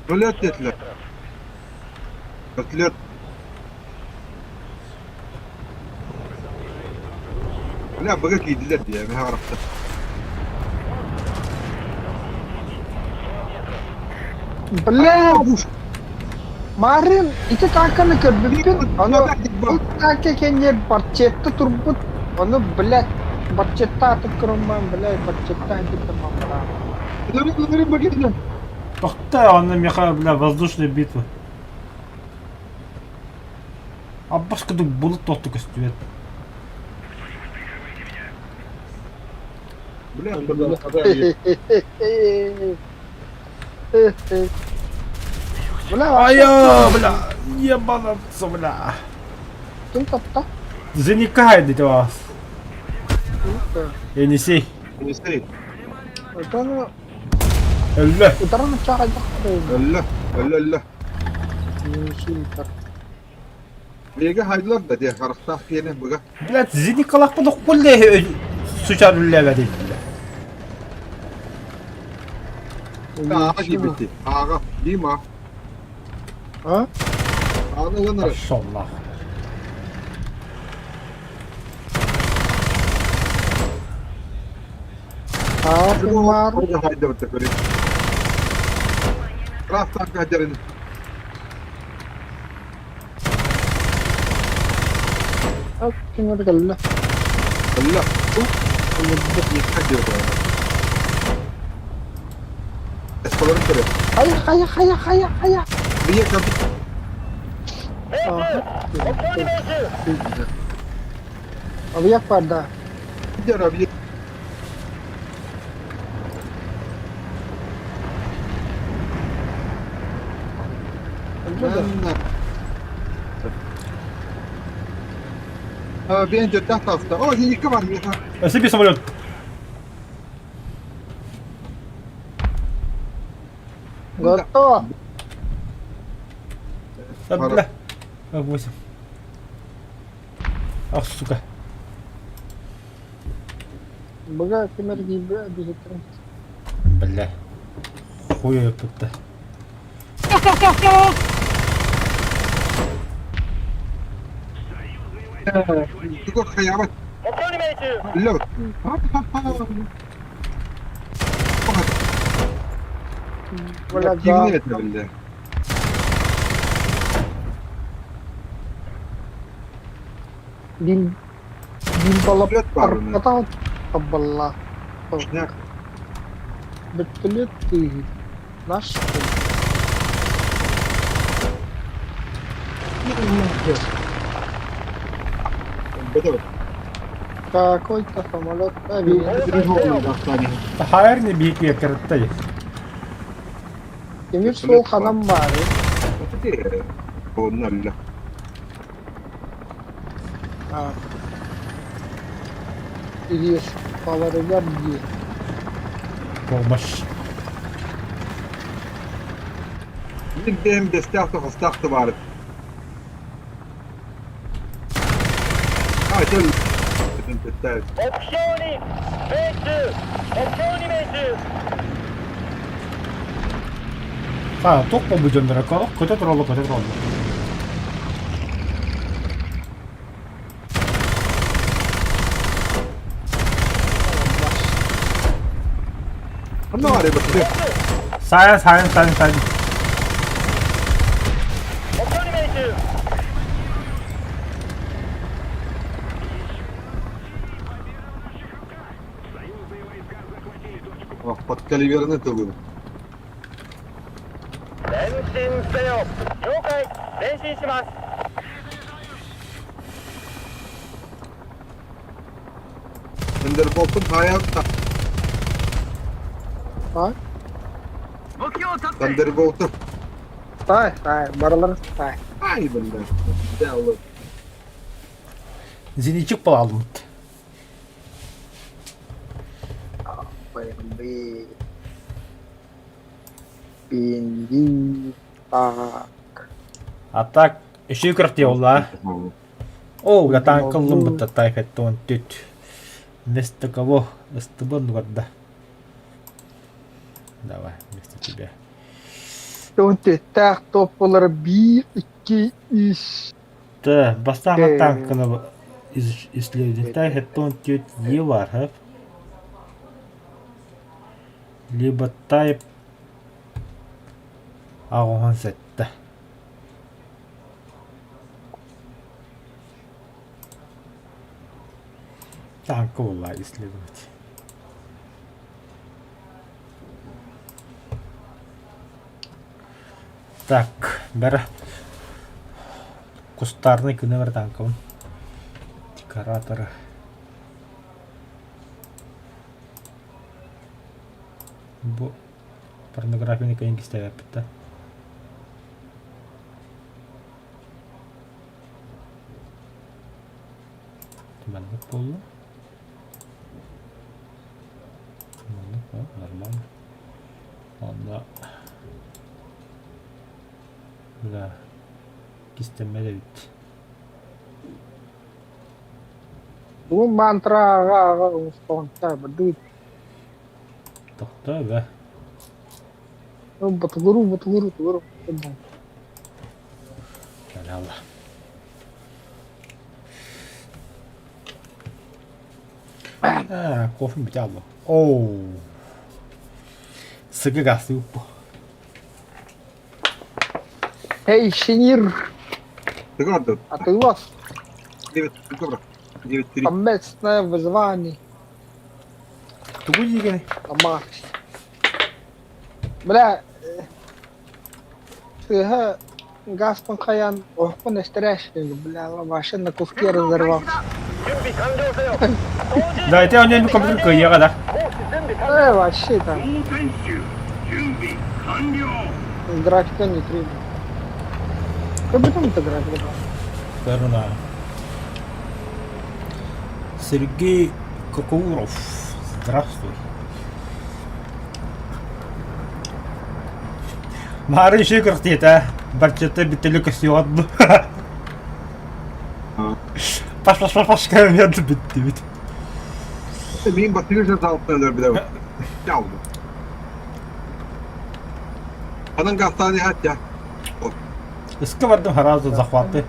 Самолет диэтилэр. Вертолет. Бля, быга киирдилэр дии, миһэ харахта. Бля, Марын ити тааканы көрбүппүн, ону бу таака кэнниэр барчетта турбут, ону, блядь, барчетта атып көрөн блядь, барчетта сылдьыбытым бара. Өлөрүм, быга Тохто, онно миэхэ, бля, воздушная битва. Аббас курдук булут тохту көстүбэт. Бля, Бля, Айа, бля, ебанаться, бля. ким тапта? Заникай дите вас. Енисей. Енисей. Отон Өллө. утаран чаҕайдах Өллө, өллө, өллө. Енисей Биһиги хайдылар да дии, харахтаах киэнэ быга. Блядь, зеникалаахпын оххулле сучар үллээбэт Ааҕа диэбитти. Ааҕа, Дима. А? Ааҕа ылан эрэр. Пошел нахуй. Аа, Хайдабыт көрү. Рафтан кадерин. Ким кэллэ? Өллө. Эскаларын көрө. Хайа, хайа, хайа, хайа, хайа. Бие каб. 命中目標に命中 Объект бар да. Дера бие. Биэн дьөрдөх таста. О, зенитка бар миэхэ. Себе самолет. Готово. Да, бля. 8. Ах, сука. Быга кимер киирбэ биһиттэрин. Бля. Хуй өппүттэ. Тугу хайаабат. 目標に命中 Өллө. Бля, Кимин да. этэ биллэ. Дин дин балап Вертолет баар ини. тарпатал табалла. Шняк. Вертолет ты. Наш. Бөтө. Какой-то самолет авиа. Хайр не бийки кырыттай. Тимир суол ханан баары. Онно өллө. А. Илиэс баларыгар дии. Помощь. Мин бэйэм бэстээх да хастаах да баар. А, это 目標に命中目標に命中 А, туох буолбут дьонноро көтө тураллар, көтө тураллар. Ханна баар эбит. Сайын, сайын, сайын, сайын. 目標に命中 Подкаливерны тылын. 前進せよ了解前進します Thunderbolt'un hayat Тай. 目標達成 Thunderbolt'u. Тай, тай, барылар тай. Ай, бля. Дәл. Зенитчик буолалыммыт. БМВ. БМВ. Так. А так, үчүгэй күрэхтии буолла. Оо, да таанкыллым бытта тайфеттон түт. Вместо кого ыстыбын барда. Давай, вместо тебя. Түнтүттээх туоппулары биир, икки, үс. Да, бастаан танканы исследовать. Тайфеттон түт е бар, ха? Либо тайп аҕыһын сэттэ. Танка буолла исследовать. Так, бәрі кустарный күнэ бар танкабын. Декораторы. Бу порнографияны кэлин кистээбэппит да. Маннык буолла. Маннык, о, нормально. Онно бля кистэммэт эбит. Бу мантра аҕа аҕа оҥостон бардыбыт. Тохтоо бэ. Ботулуру ботулуру ботулуру. Кэлэ Аа, кофе бүтэ алла. Оу. Сыгы гасы уппу. Эй, Шинир, Тыгарды. а ты лос, 9 9-3. совместное вызвание Тугу диигини? на Марс. Бля, сыһа Гаспан Хаян, охпун эстерэшник, бля, вообще на куски 戦闘開 разорвался. 始だ準備完了せよ操縦 Да, ити онньон компьютер кыайыаҕа да. コース準備完 Э, вообще там, 交戦手準備完了 графика не требует. Как бы там это графика была? Верно. Сергей Кокоуров. Здравствуй. Мары еще күрхтиэтэ. Барчата бүтэлі көсүөҕэ Паш паш паш паш кэмиэн бүттүбүт. Мин батыры залпын өлөр Ялды. Анан гастаны хатя. Ыска бардым сразу захваты.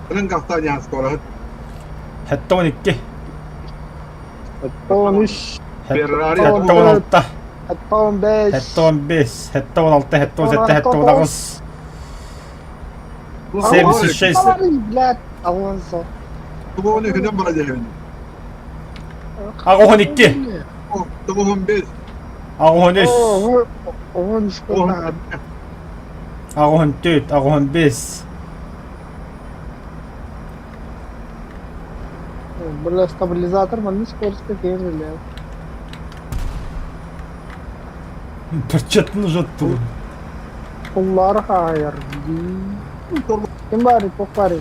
Анан гастаны хаскора. Хэтте он икки. Он үс, Ferrari Хэтте он алта. это он бэс. Хэтте он бес. Хэтте он алта. Хэтте он сэттэ. Хэтте он аҕыс. 76. Блядь, Алонсо. Тугуны хүнен бара дehин. Аҕыс он икки. Тугуһун бес. Аҕыс он үс. О, он что надо. Аҕыс он түөрт. Аҕыс он бес. Бля, стабилизатор манны скорость какие блядь. Перчатын жатту. Pullar hayır. Kim bari, pok bari.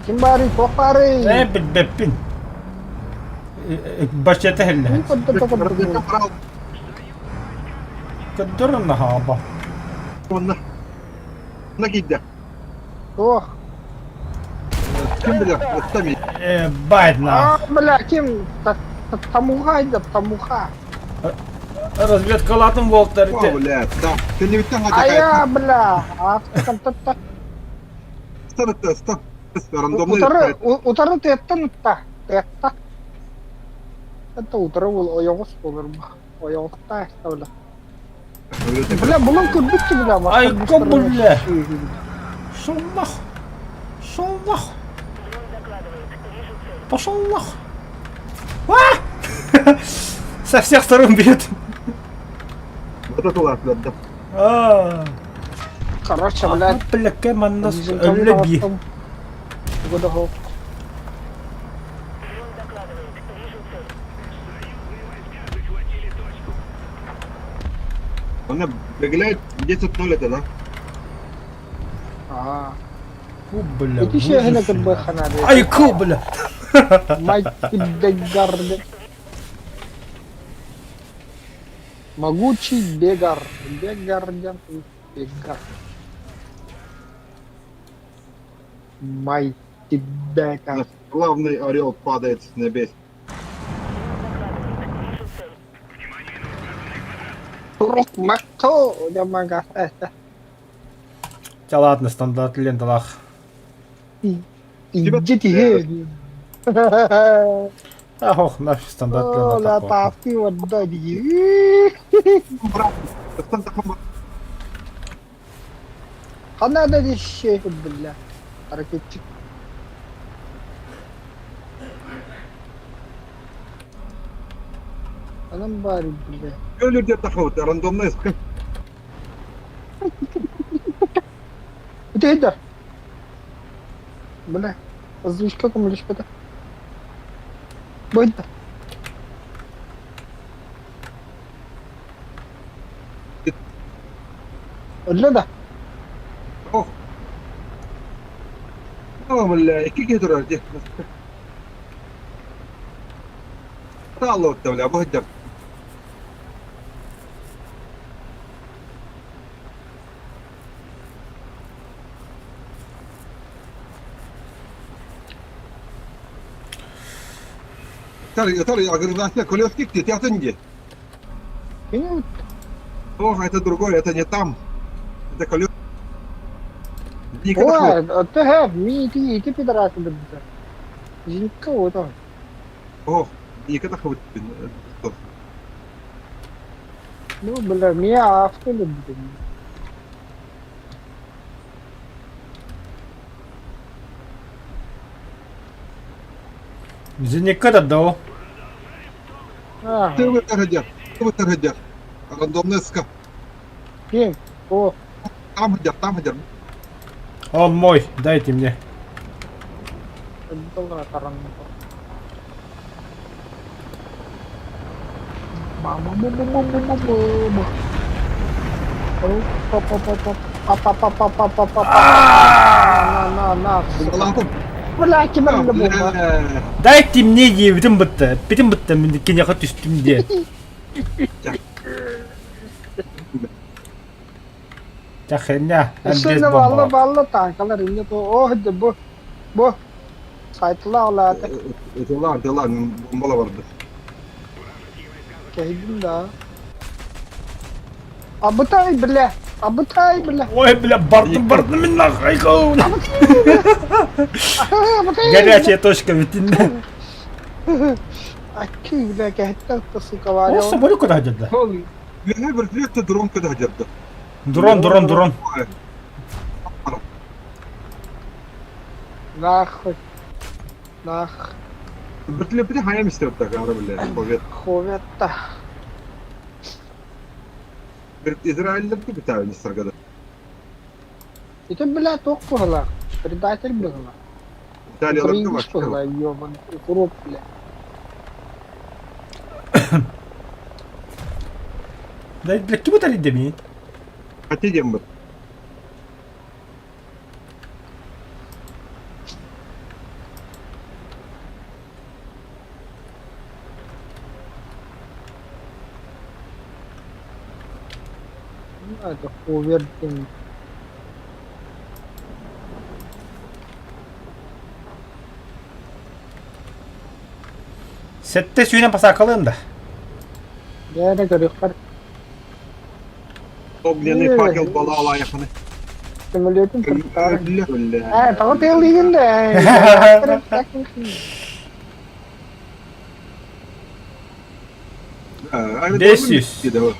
Kim bari, pok bari. Ээ билбэппин. Барчата хэллэ. Көддөрөн наһааба. Онна. На кидде. Туох? Ким билэр, ытта ми. Ебать А, нах. бля, ким? Тамуха идет, тамуха. Разведкалаатым буолтар О, ити. бля, да. Кэннибиттэн Айа, хатакай. бля, а Стар ытта, стар. Рандомный Утары, ытта. утары тыаттан ытта. Тыатта. Это утары ол ойоҕос болар бу. Ойоҕостаах бля. Бля, булан көрбүт бля. Айка, бля. Шел нах. Шел нах. Пошел нах. А! Со всех сторон бьет. Вот это ладно, да. А. Короче, блядь. Бля, кем нас өллө би. Он бегляет 10-0 это, да? Аа. О, бля. Ити шehine кырбыхана. Айку, бля. Мать бегар. Могучий бегар. Бегар, бегар. Майти бегар. Наш главный орел падает с небес. Турук макто ямага. Да ладно, стандарт ленталах. Идите. Ах, ох, нафиг стандарт О, ла ленталах. тафти ваддади. Брат, стан Хана да диши, бля. Ракетчик. Анам бari, бля. Өлөр деп тахабыт, рандомный ысқы. Это. Бля. Озвучка кому-лишь это. Бойда. Өллө да. Ох. О, бля, iki киһи турар дии. Тааллыбыт бля, бу сылдьар. Тар, агрегатная колески где театр где? Кини Ох, это другое, это не там. Это колес. Никогда Ой, ты хэп, ми ти ити пидорас бля. Жинка вот он. Ох, никогда хватит. Ну, бля, меня авто люблю. Зеникка да доо. А, Ты вы Ты вы Рандомная ска. кем? О, Там где, там где. Он мой, дайте мне. Мама, мама, мама, мама, мама. Оп, оп, оп, оп. Па, па, па, па, па, па, па. На, на, на. Балапым. Бля, кем это бомба? Дайте мне диэбитим бытта. Битим бытта мин кинеха түстүм диэ. Та херня. Өссө балла балла танкалар инне то о бу бу сайтла олаата Тела, тела, бомбала барды. кэйдим да. Абытай бля, абытай бля. Ой, бля, бардым, бардым мин нахуй. Абытай. Горячая точка ведь. Акки бля кэхтэн сука О, варя. соболю куда да? Мені вертолет дрон куда дерді. Дрон, дрон, дрон. Нахуй. Нах. Вертолет бile хайам истеп так ара бile. Совет. Ховетта. Израильдер ти битавни саргада. Это бля ток была. Предатель была. Италиялар Украинец была, ёбаный. Укроп, бля. Да, бля, ким это демин? Хати дем бит. Ну, это хувер, блин. Сэттэ сүүнэн посадкалыам да. Дьэ көрүөххэр. Огненный факел балаалаайаханы. Сөмөлүөтүн кыртаар. Өллө өллө. Ээ, тоҕо тыалыыгын да? 500.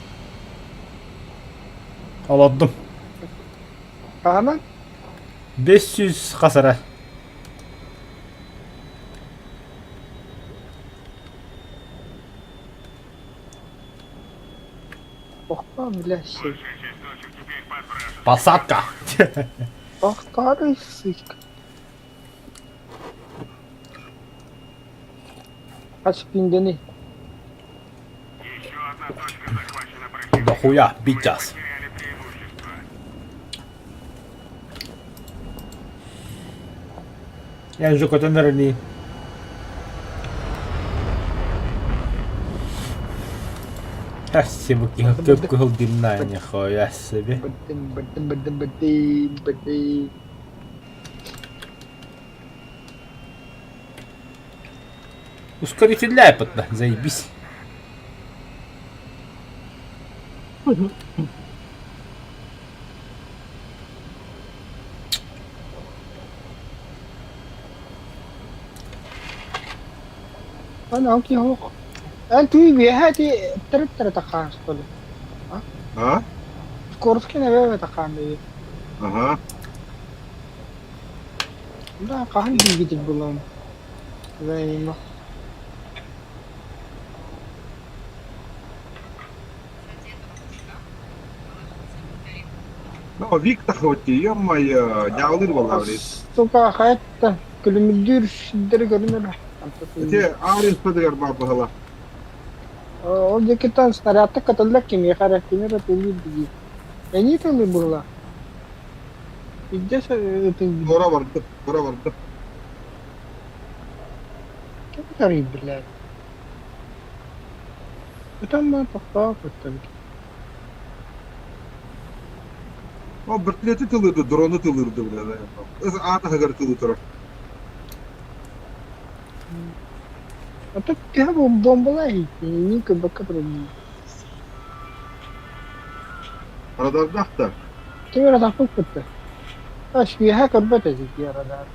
Олордум. Хаһанан? 500 хасара. Тохтоо, бля, сир. Посадка. Тохтоорой, сык. Хас күндэний? Дохуя, бичас. Я уже көтөн эрэрнии. Спасибо, көп кыһыл дымная нихуя себе. Быттым, быттым, быттым, быттым, быттым. Ускоритель ляпотно, заебись. Ана окей ох. Эн түй биэһэ төрүттэрэ тахаан что ли? А? Скоростки нэбэ тахаан дии. Ага. Да, хаһан билбитик булуом. Взаимно. Ну, Виктор хоть, ё-моё, дьаалыыр буолла блин. Сука, хайатта күлүмүрдүүр сирдэри көрүнэр. Ити Арин садыгар баар быһыла. Ол диэкиттэн снарядта кытыллар кимиэхэ эрэ кими эрэ тыллыыр дии. Эни тыллыыр быһыла. Илдьэ ытыыр. Туора барды, туора барды. Ким тарый блядь? Ытан баар тохтоо көттөбүт. О, бөртүлэти тылыырды, дрону тылыырды, бля. Аат аһыгар тылыы турар. А то төһө бомбалаа иһиттин, көрбөккө турабын. Радардаах да. Ким эрэ тахпыт кытта. Үөһэ көрбөт этик радар.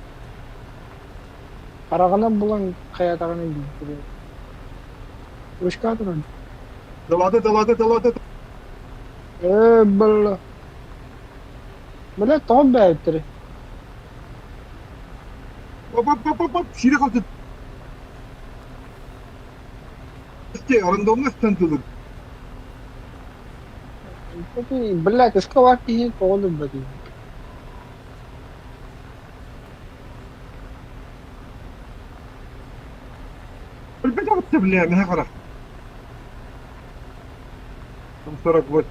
Хараҕынан булан хайатаҕына билбитим. Вышка туран. Тылаты, тылаты, тылаты. Ээ, было. Бля, тоҕо бэйэттэрий? Оп, оп, оп, оп, оп, сире қалды. Рандомно стантылыр. Блядь, ыскалаах киһи тоҕо өлөрбөтүй? Өлбөт аҕытты, бля, меха қара. 48.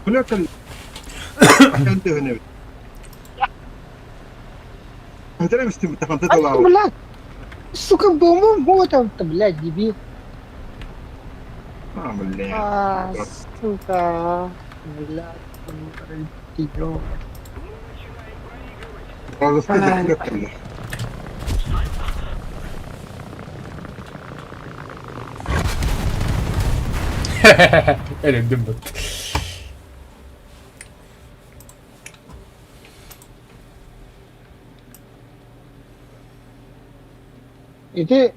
Бля, кэл. А, блядь! Сука, бомбом вот это, блядь, дебил. А, блядь. А, сука. Блядь, ёб. Өлөрдүм бут. Ити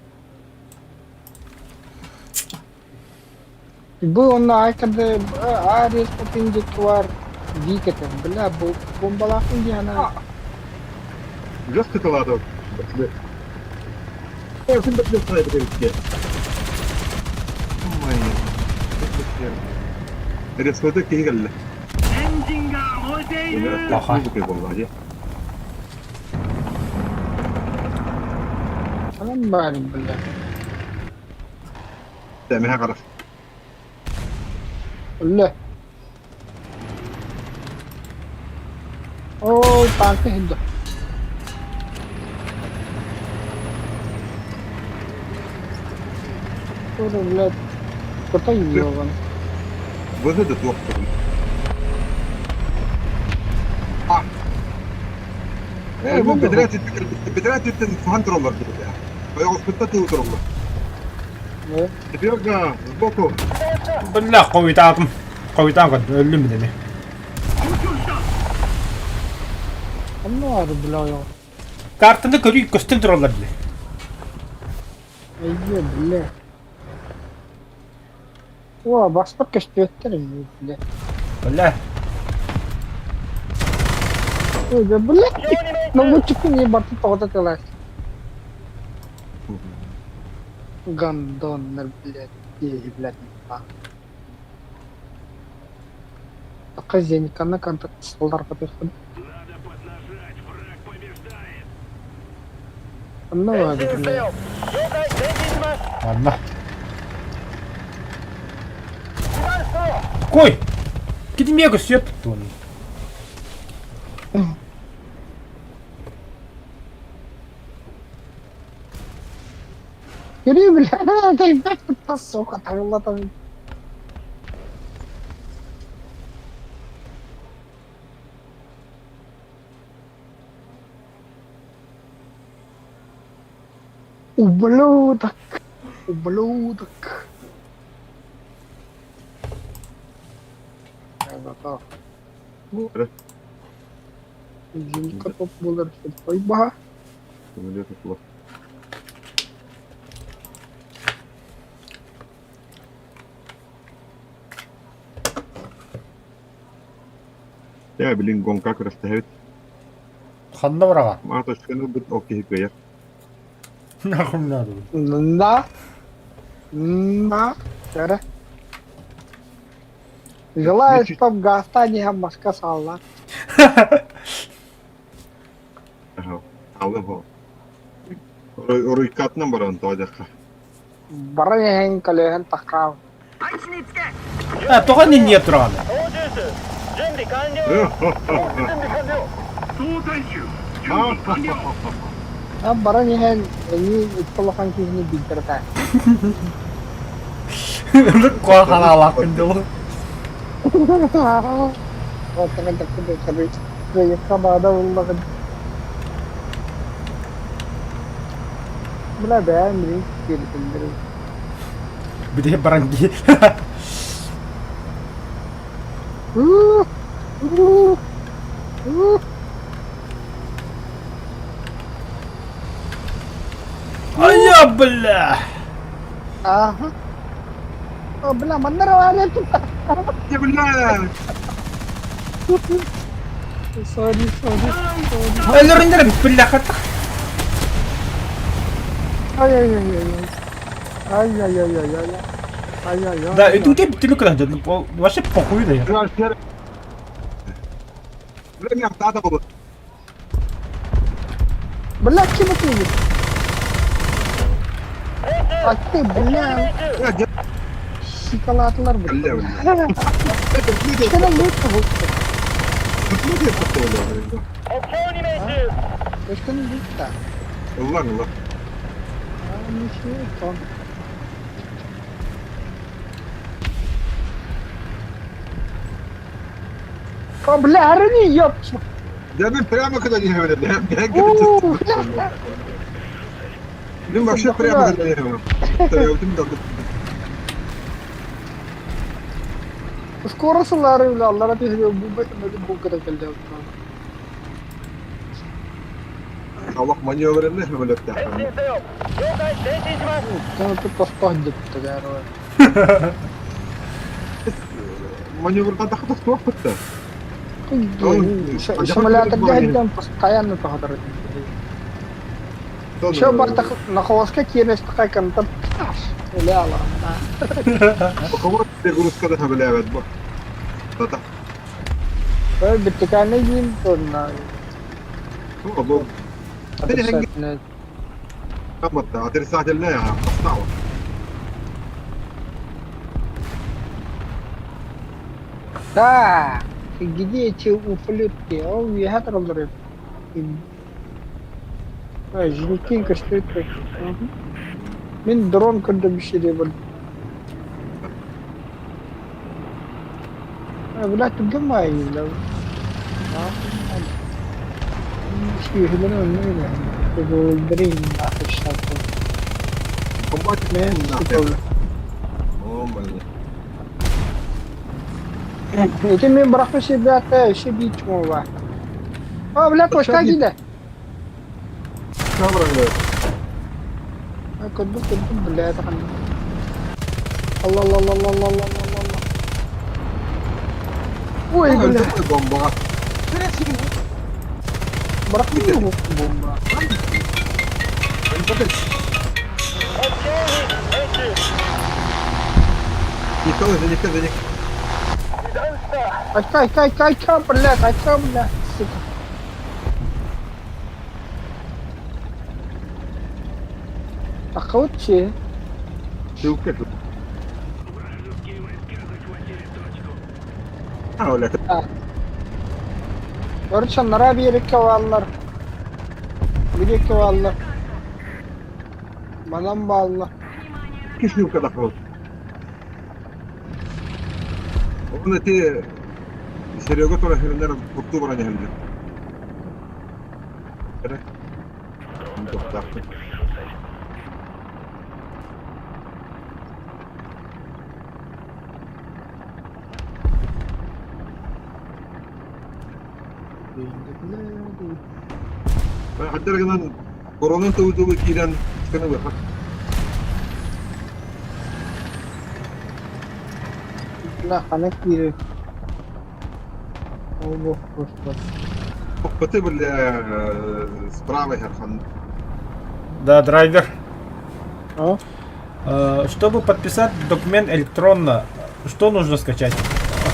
бу онно айкады Арис диэки бар Вик этэ, бля, бомбалаахпын дии санаа. Жестко тылаады. Ой, бөтлеп Резкота киһи кэллэ. エンジンが燃えている。 Аха. Ханан баарый, бля. Тэмэһэ харах. Үлэ. Оо, танка иһилдэ. Тура, блядь, кутай ёбан. Выгода туох А. Бу бэдэрээт бэдэрээт өттүн хаһан тураллар диэбитэ. Ойоҕоспутта тыы тураллар. Серега, сбоку. Бля, хойутаатым. Хойутаан көрдüm, өллүм мин эмиэ. Онно баар бля ойоҕо. Картаны көрүү көстөн тураллар дии. Эйиэ, бля. О, баспар көстүөттэр эйиэ, бля. Бля. Ой, да, бля. Налуччикпин не барты тоҕото тылаас. Гандоннар, блядь, киһи, блядь, Така зениканы контакт-столларга Онно баар бля. Манна. Кой! Китимиэ көстүөп туттуун. Көрүү бля, кэлбэт сука, табылла табыл. Ублюдок! Ублюдок! Я готов. Зинка топ буолар баһа. Дьэ, билин гонка күрэстэһэбит. Ханна бараҕа? Мааточканы ылбыт ол киһи кыайар. Нахуй надо. Да. Да. Эрэ. Желаю, чтоб гаста не маска салла. Алла бо. Оруйкатынан баран тоодьахха. Баран иһэн көлөһөн таххаав. А, тоҕо иннинэ тураҕын? А баран иһэн эйиин икки улахан киһини билдэртэ. Ынырык куһаҕанаалаахпын дылы. Кыайыкка баада буллаҕын. Бля бэйэм билин киирбитиннэрин. Били баран дии. Айа, бля! Ага. О, бля, манна равария тут. Бля! Sorry, sorry, sorry. Өлөрүннэр биллэххэ. Ай-яй-яй-яй. Ай-яй-яй-яй-яй. Ай-яй-яй. Да, это у тебя телек вообще похуй да. Бля, мен тата болот. Бля, ким это? А ты, бля, шоколадлар Бля, бля. Кена лучше будет. Өскөн лутта. Ыллаң, ылла. А, ничего, тон. О, бля, арыни, ёпт. Да мен прямо когда не говорю, бля, бля, Мен вообще прямо когда не говорю. Скоро сыллары бля, аллара түһүрүө бу бу бу кыра кэллэ. Аллах маневренный самолет. Тохтоох дьиттэ Маневрда тахта суох бытта. Самолеторга сылдьан постоянно тоһоторо. Еще барта на холоске киирнэстэхэ кантан үлэ алаҕына. Боковой перегрузка да билээбэт бу. Тата. Вертикальный диин туонна. Бу. Отрицательная, поставила. Да, где эти ублюдки? Ол үөһэ тураллар Жинкин көстүбүт Мин дрон көрдө бишире был. Блядь, түргэн баайыылар. Сүөһүлэрин онно илэһэн. Нахуй шапку. Комбат Мен нахуй. О, блин. Ити мин бырахпыт сирбээтэ өссө биир чмо баар. О, блядь, почта киирдэ. Көрдүм, көрдүм, блядь, ханна. Алла, алла, алла, алла, алла, алла, алла. Ой, блядь. Бомбаҕа. Бырахпыт бомба. Николай, заник, заник. Айка, айка, айка, айка, блядь, айка, блядь, сука. Таххабыт чи. Сылка. А, Оля. Короче, анараа биэриккэ бааллар. Бириэккэ бааллар. Манан бааллар. Кишнюка доход. Он эти Серега тоже хренер курту баран иһэллэр. Эрэ. Тохтаахпын. Хаддар гынан коронан тылы киирэн сканы быха. Бля, хана киирэр. Ол боппуруостар. Хоппаты бля справа хархан. Да, драйвер. А? Чтобы подписать документ электронно, что нужно скачать?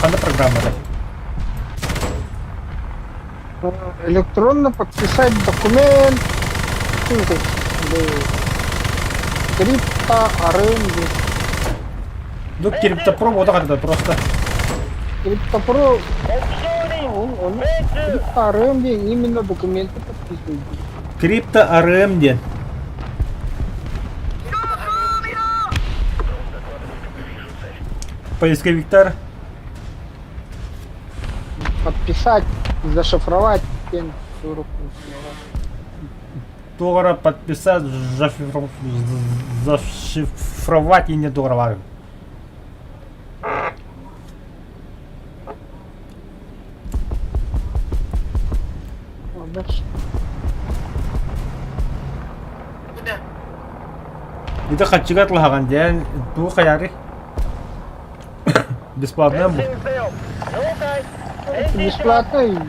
Ханна программа, да? Электронно подписать документ. Крипто аренды. Ну, криптопро, вот так это просто. Криптопро. Он, он крипто аренды именно документы подписывает. Крипто АРМ Поисковиктар. Подписать, зашифровать. Тугара подписать, зашифровать и не тугара. Это хачыгат лаһаган диэн бу хайары бесплатно бу. Бесплатно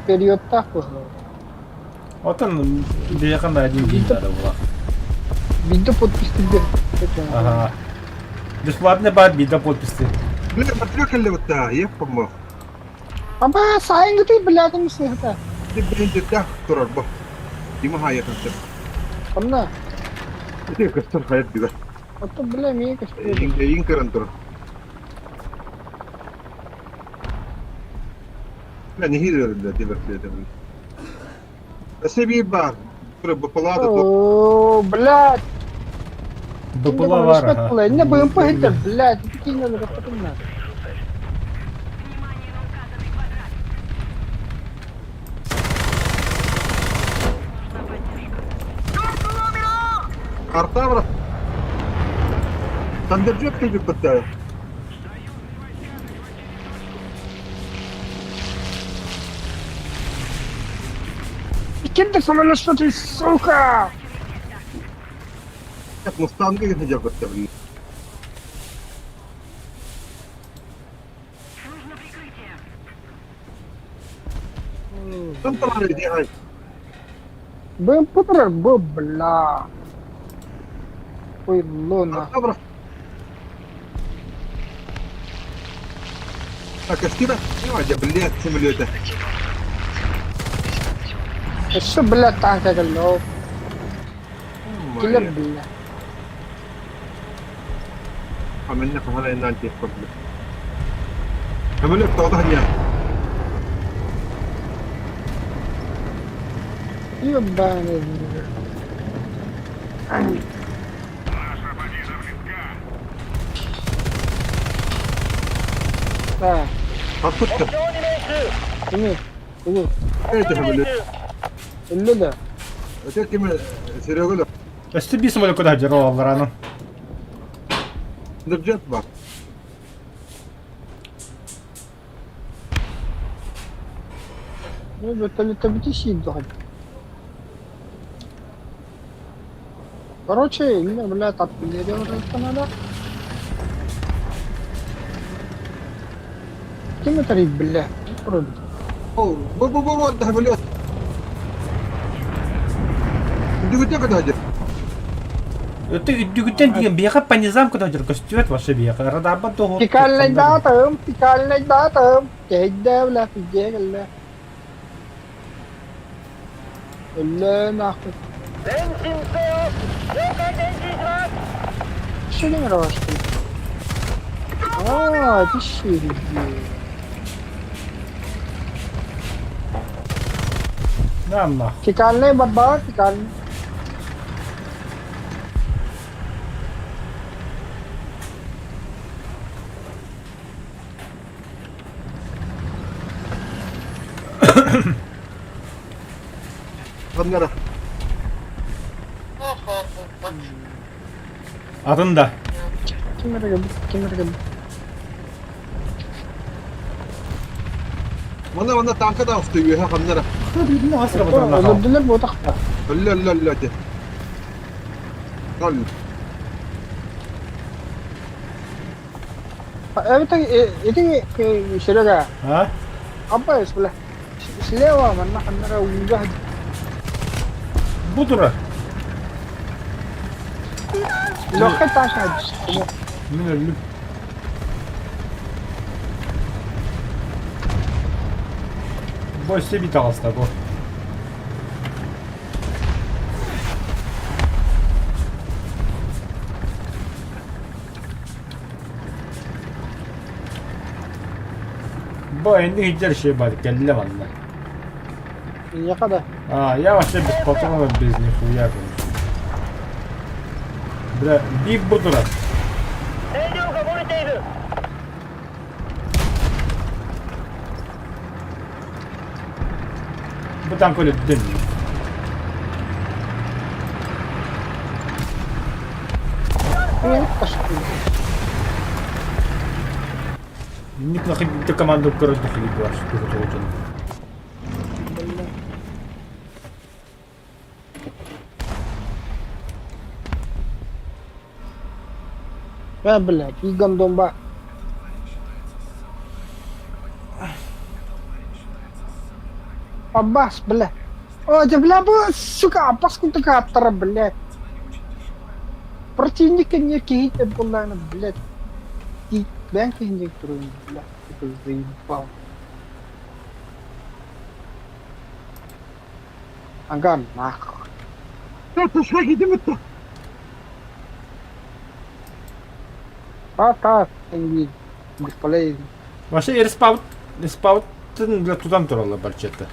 периодтаах буолла. Отон биэхэн один день надо было. Биирдэ подпись Ага. Бесплатно бар биирдэ подписты. Бля, потрёхали вот та, я помог. Аба, сайынгыты блядым сыһыта. Ты, блин, ты так, турар, бо. Дима хайа концерт. Онно. Ты костер хайат бигар. Ото, бля, миэ көстүбэт. Инкерен турар. Бля, не хидер, бля, ты верхле, бля. Себе бар. Палата. О, блядь. БПЛА вара. Не БМП это, блядь, такие надо потом надо. Артавра. Тандерджет кэлбит баттаа. Кем ты самолет, что ты, сука? Так, Мустанга хотел баттаа, блин. Там товары делай. БМП турар, бу, бля. Ой, луна. Артавра. Так, а скира? Блядь, самолета. Өссө, блядь, танка кэллэ. Киллер, бля. عملنا هلا ان انت قبل. عملنا توضح لي. Ебаный. Да. Хаппыттар. Кими? Тугу? Это были. Өллө да. Это кими? Серега да. Өстө биир самолетка да дьарал аллараны. Ныржат бар. Ну, вертолета бити сиир Короче, именно, блядь, артиллерия уже надо. Ким это, бля? Вроде. О, бу бу бу бу самолет. Дүгүтэ көтөдө. Өтө үрдүгүттэн деген биэхэ по низам көтөдөр көстүбэт вообще биэхэ. Радарбат да Пикальный датым, пикальный датым. Кейде, бля, пизде кэллэ. Өллө нахуй. 前進せよ了解前進します Шилин рожки. А, это щири. Нам нахуй. Пикальный барба, пикальный. Ханнара. Атын да. Ким эрэ ким эрэ Манна манна танка да уста үөһэ ханнара. Өлөрдүлэр буотахта. Өллө өллө өллө ати. Кал. Это ити Серега. А? Абба бля. Слева манна ханнара ууга. Бу тура. Лохай таша. Мин өллүм. Бу өссө бит аҕыста бу. Бу энди иһдэр шей бар кэллэ манна. Яка да. А, я вообще без патронов, без нихуя. Бля, биир бу турар. 燃料が漏れている Бу танк өлүттүн. Инник нахи биттэ команда көрөр дохли бар. Бля, блядь, и гондон ба. Аббас, бля. О, да, бля, бу, сука, Аббас курдук ааттара, блядь. Противник не киһитэ буоллаҕына, блядь. Бэйэҥ киһиндик туруйун, бля. Это заебал. Ага, нахуй. Та-та, бесполезно. Вообще респаун респаунтын бля тутан тураллар барчета.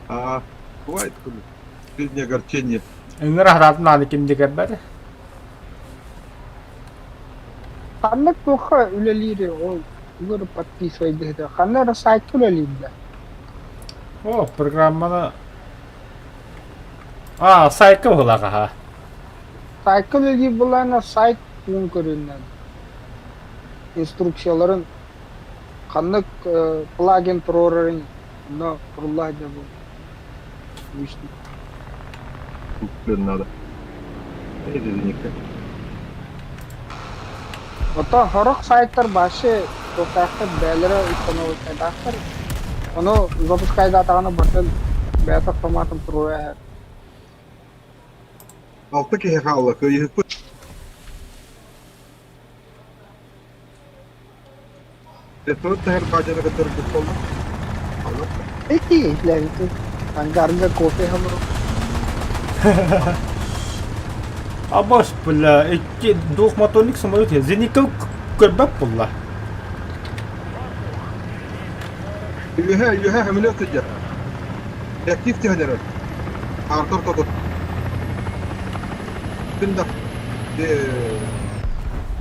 А, бывает жизни огорчение. Ыҥыра хараатын ааны ким да кэлбэтэ. Ханнык туохха үлэлиири ол ыгыр подписывайдыһыта. Ханна эрэ сайтка үлэлиир да. О, программаны А, сайтка быһыылаах аха. Сайтка үлэлиир буоллаҕына сайт тугун көрүннэн. Инструкцияларын ханнык плагин туруорарын онно турулла сылдьар буолуо. Блин, надо. Эй, Оттон сорох сайтар вообще туохтаахтар бэйэлэрэ установочнайдаахтар. Ону запускайдаатаҕына барытын бэйэтэ автоматом туруора иһэр. Алта киһи хаалла, кыайыһыкпыт. Ресторан таһар баадьаны кытары буолла. Эти иһлээбитин ангарга кофе хамыр. Абас, бля, икки двухмоторник самолет зенитка көрбөт буолла. Үөһэ, үөһэ самолет сылдьар. Реактив түһэн эрэр. Артур тотут. Күн да.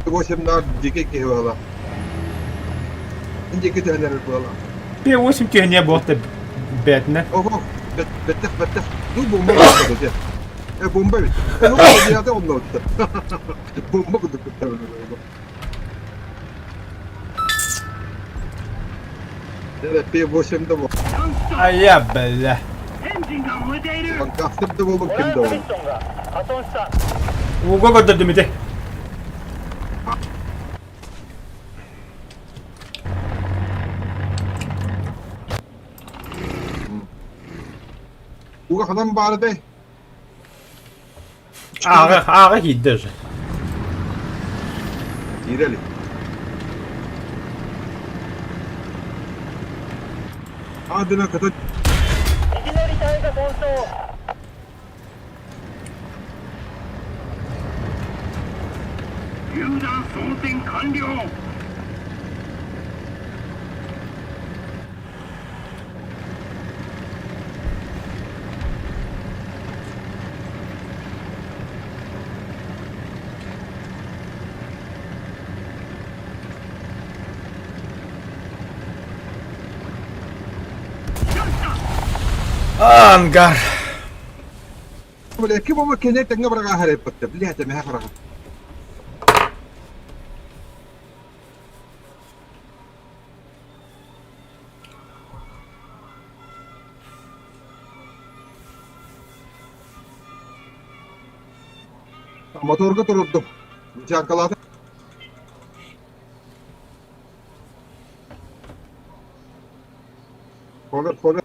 Восемнаар дикий киһи буола. Диэки түһэн эрэр буола. П8 киһине буолта бэтинэ. Ого, бэттэх бэттэх. Ну бомба буолла дии. Э бомба бит. Э ну онно Бомба курдук кыттабын. П8 да Айа бля. Ланкастер да буолук ким да буолук. Ууга көрдөрдүм ити. Ууга ханан баар этэй? Ааҕа, ааҕа киирдэ уже. Киирэ илик. Аадына кыта Ангар. Бля, ким ома кене тэҥҥэ быраҕааһар эппэттэ. Бля, тэмэһэ хараҕа. Моторга турурдум. Дьаҥкалаата. Ховер, ховер.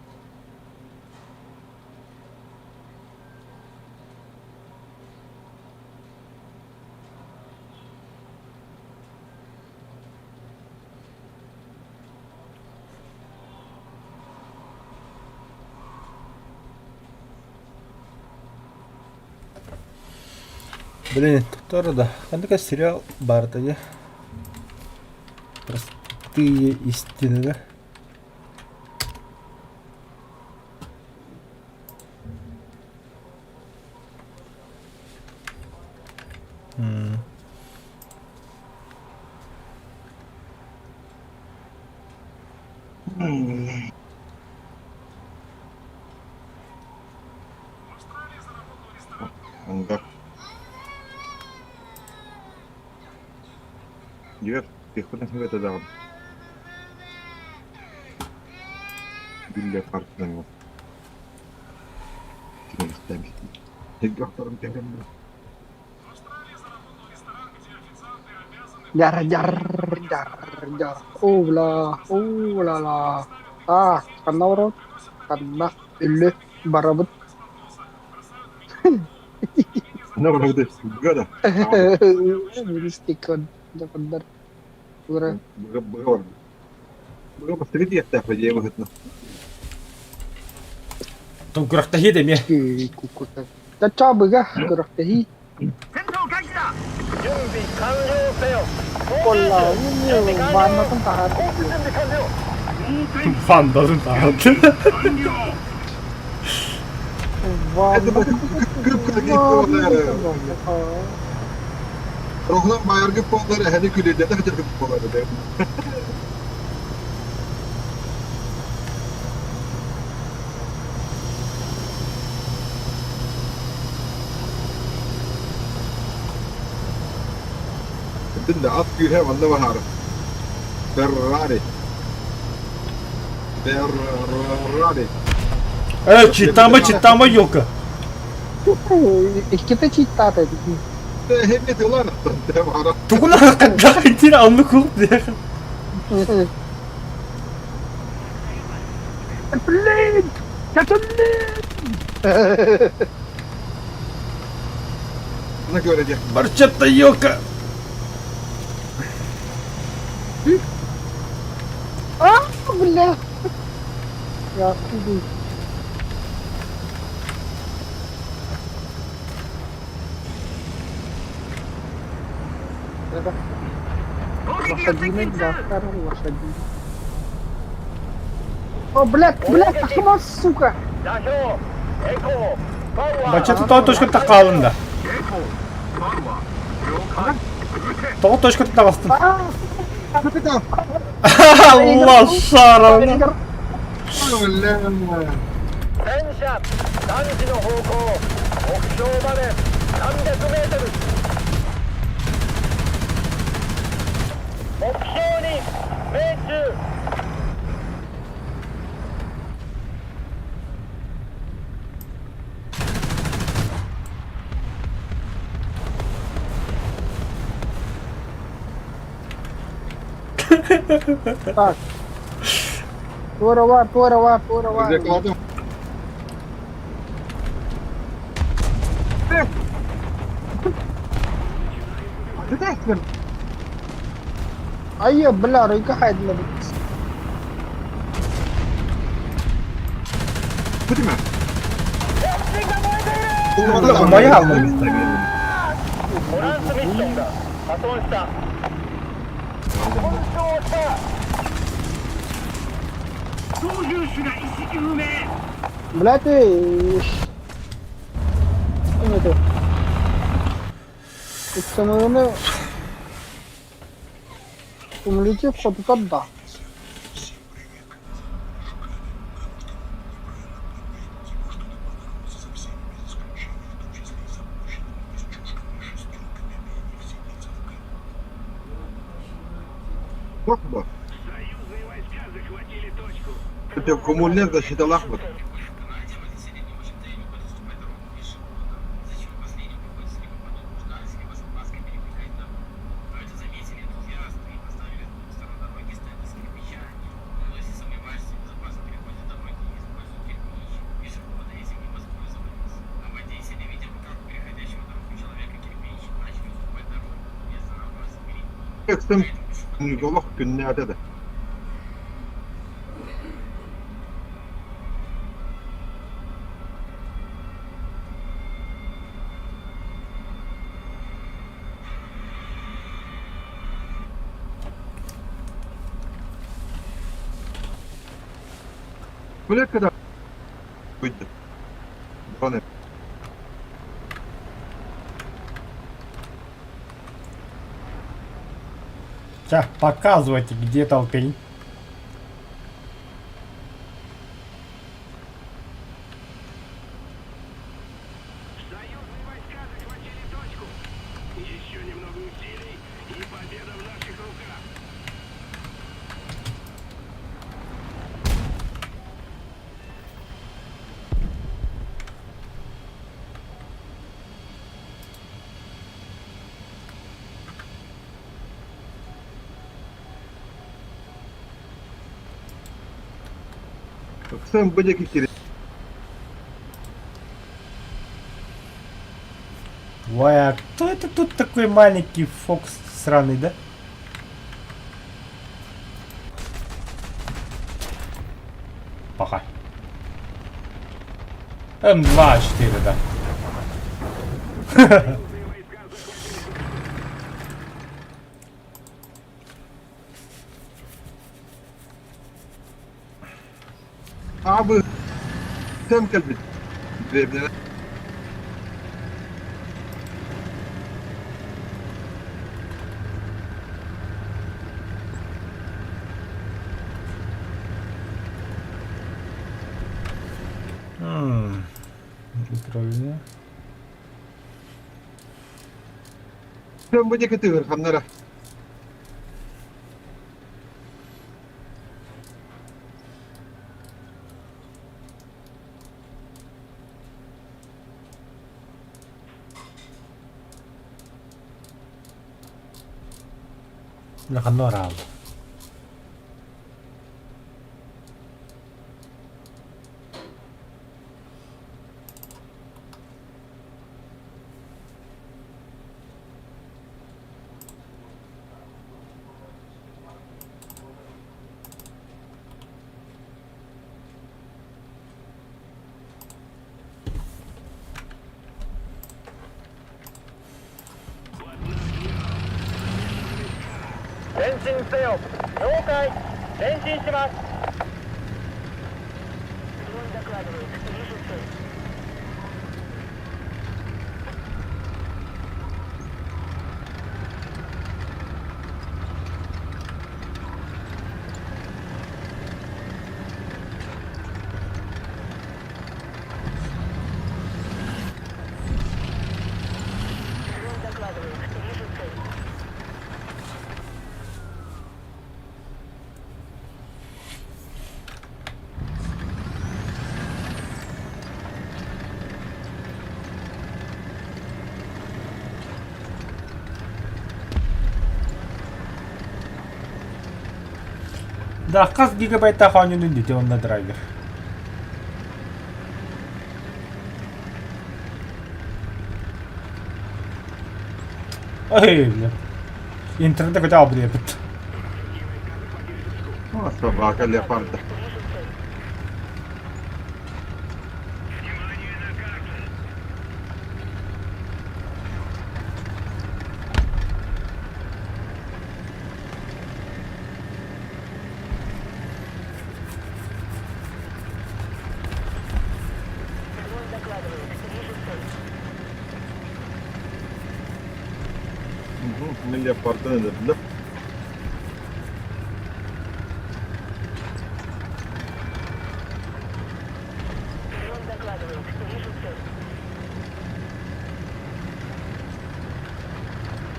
Блин, тоже да. Ханнык сериал баар дии. Простые истины, да? Ангар. Дьиэр, пехота это даҕаны. Биллэр партынан Дьар дьар дьар дьар оо-ла оо-ла-ла аа ханна олоробут ханна өллө барабыт Мистикон дьахтар Ура Күрэхтэһии да эмиэ. Чаччаа быга күрэхтэһии Колла ваннатын таһаар Вандалын таһаарды. Rohlan bayargı kolları hadi külüde de hadi kolları de. Дында ат күүһэ манна баһаар. Ferrari. Ferrari. Э, читама, читама, елка. Иккитэ читтаата Хэммэ тылан Тугун хайдах итин анны кулуп диэх. Блин! Каталин! На көрөдө. Барчатта елка. А, бля! Я хуй. Лошадиный завтра, лошадиный. О, блядь, блядь, ахмат, сука! Бачча тутаа точка таққаалында. Тоҕо точкатын таҕыстын? Капитан! Лошара! 戦車3時の方向目標まで300メートル目標に命中 Так. Туора, туора, туора. Yakaladım. Patates Айя, бля, ройка хайдла. Bu değil mi? Умая алмамız トランスミッションが破損した損傷した操縦手が意識不明 Бля, ты... Не то. Установлены... Умлите вход да. Bak bu. Союзные войска захватили точку. Коммунер защиталах mı? Kısım Yolak günlerde de. Buraya kadar buydu. Bana. Сейчас показывайте, где толпень. Союзные войска захватили точку. Еще немного усилий, и победа в наших руках. Sen bacak ikili. Ой, а кто это тут такой маленький Фокс сраный, да? Пока. М2-4, да. Abi sen kalbi. Birbirine. Управление. Sen bacak atıyor hamlara. Бля, 前進せよ了解前進します Да, хас гигабайтаах оонньуунун дити онно драйвер. Ой, бля. Интернет хотя бы диэбит. А, собака леопарда. Мин леопардын өлөрдүм.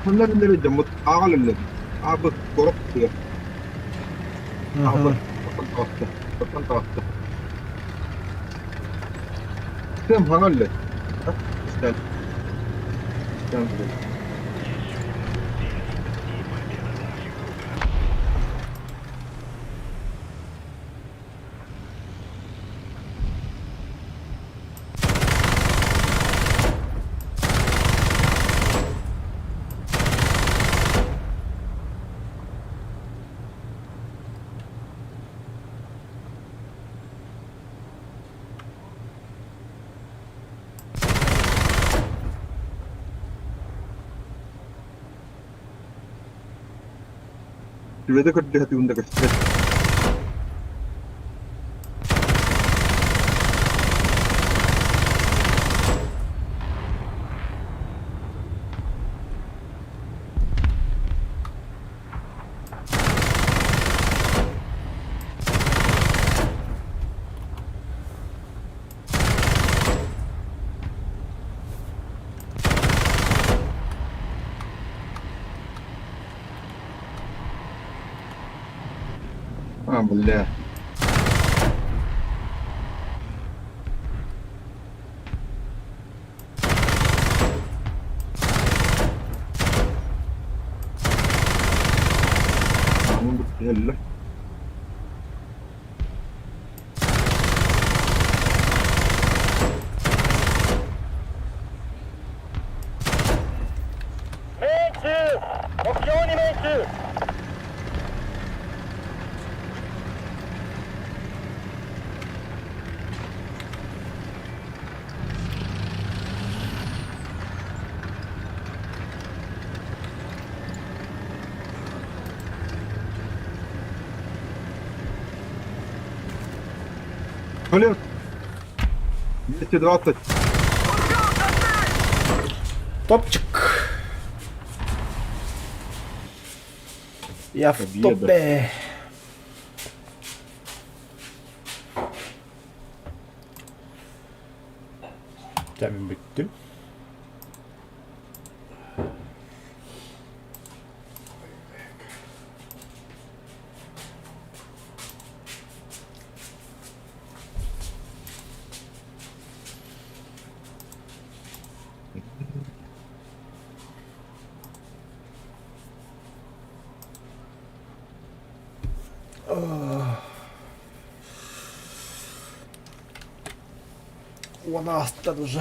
Ханна биллэри дьоммут ааҕал өллөбүт. Аабыт куорат тыа. Аабыт оттон таҕыста. Оттон таҕыста. Тыам хаҥа өллө. Истэн. Истэн Үлэтэ көрдөһө тыын да көстүбэт. А, бля. Өллө. 命中目標に命中 Блин. 220. Топчик. Я в Победа. топе. Дьэ мин бүттүм. Уон ааста уже.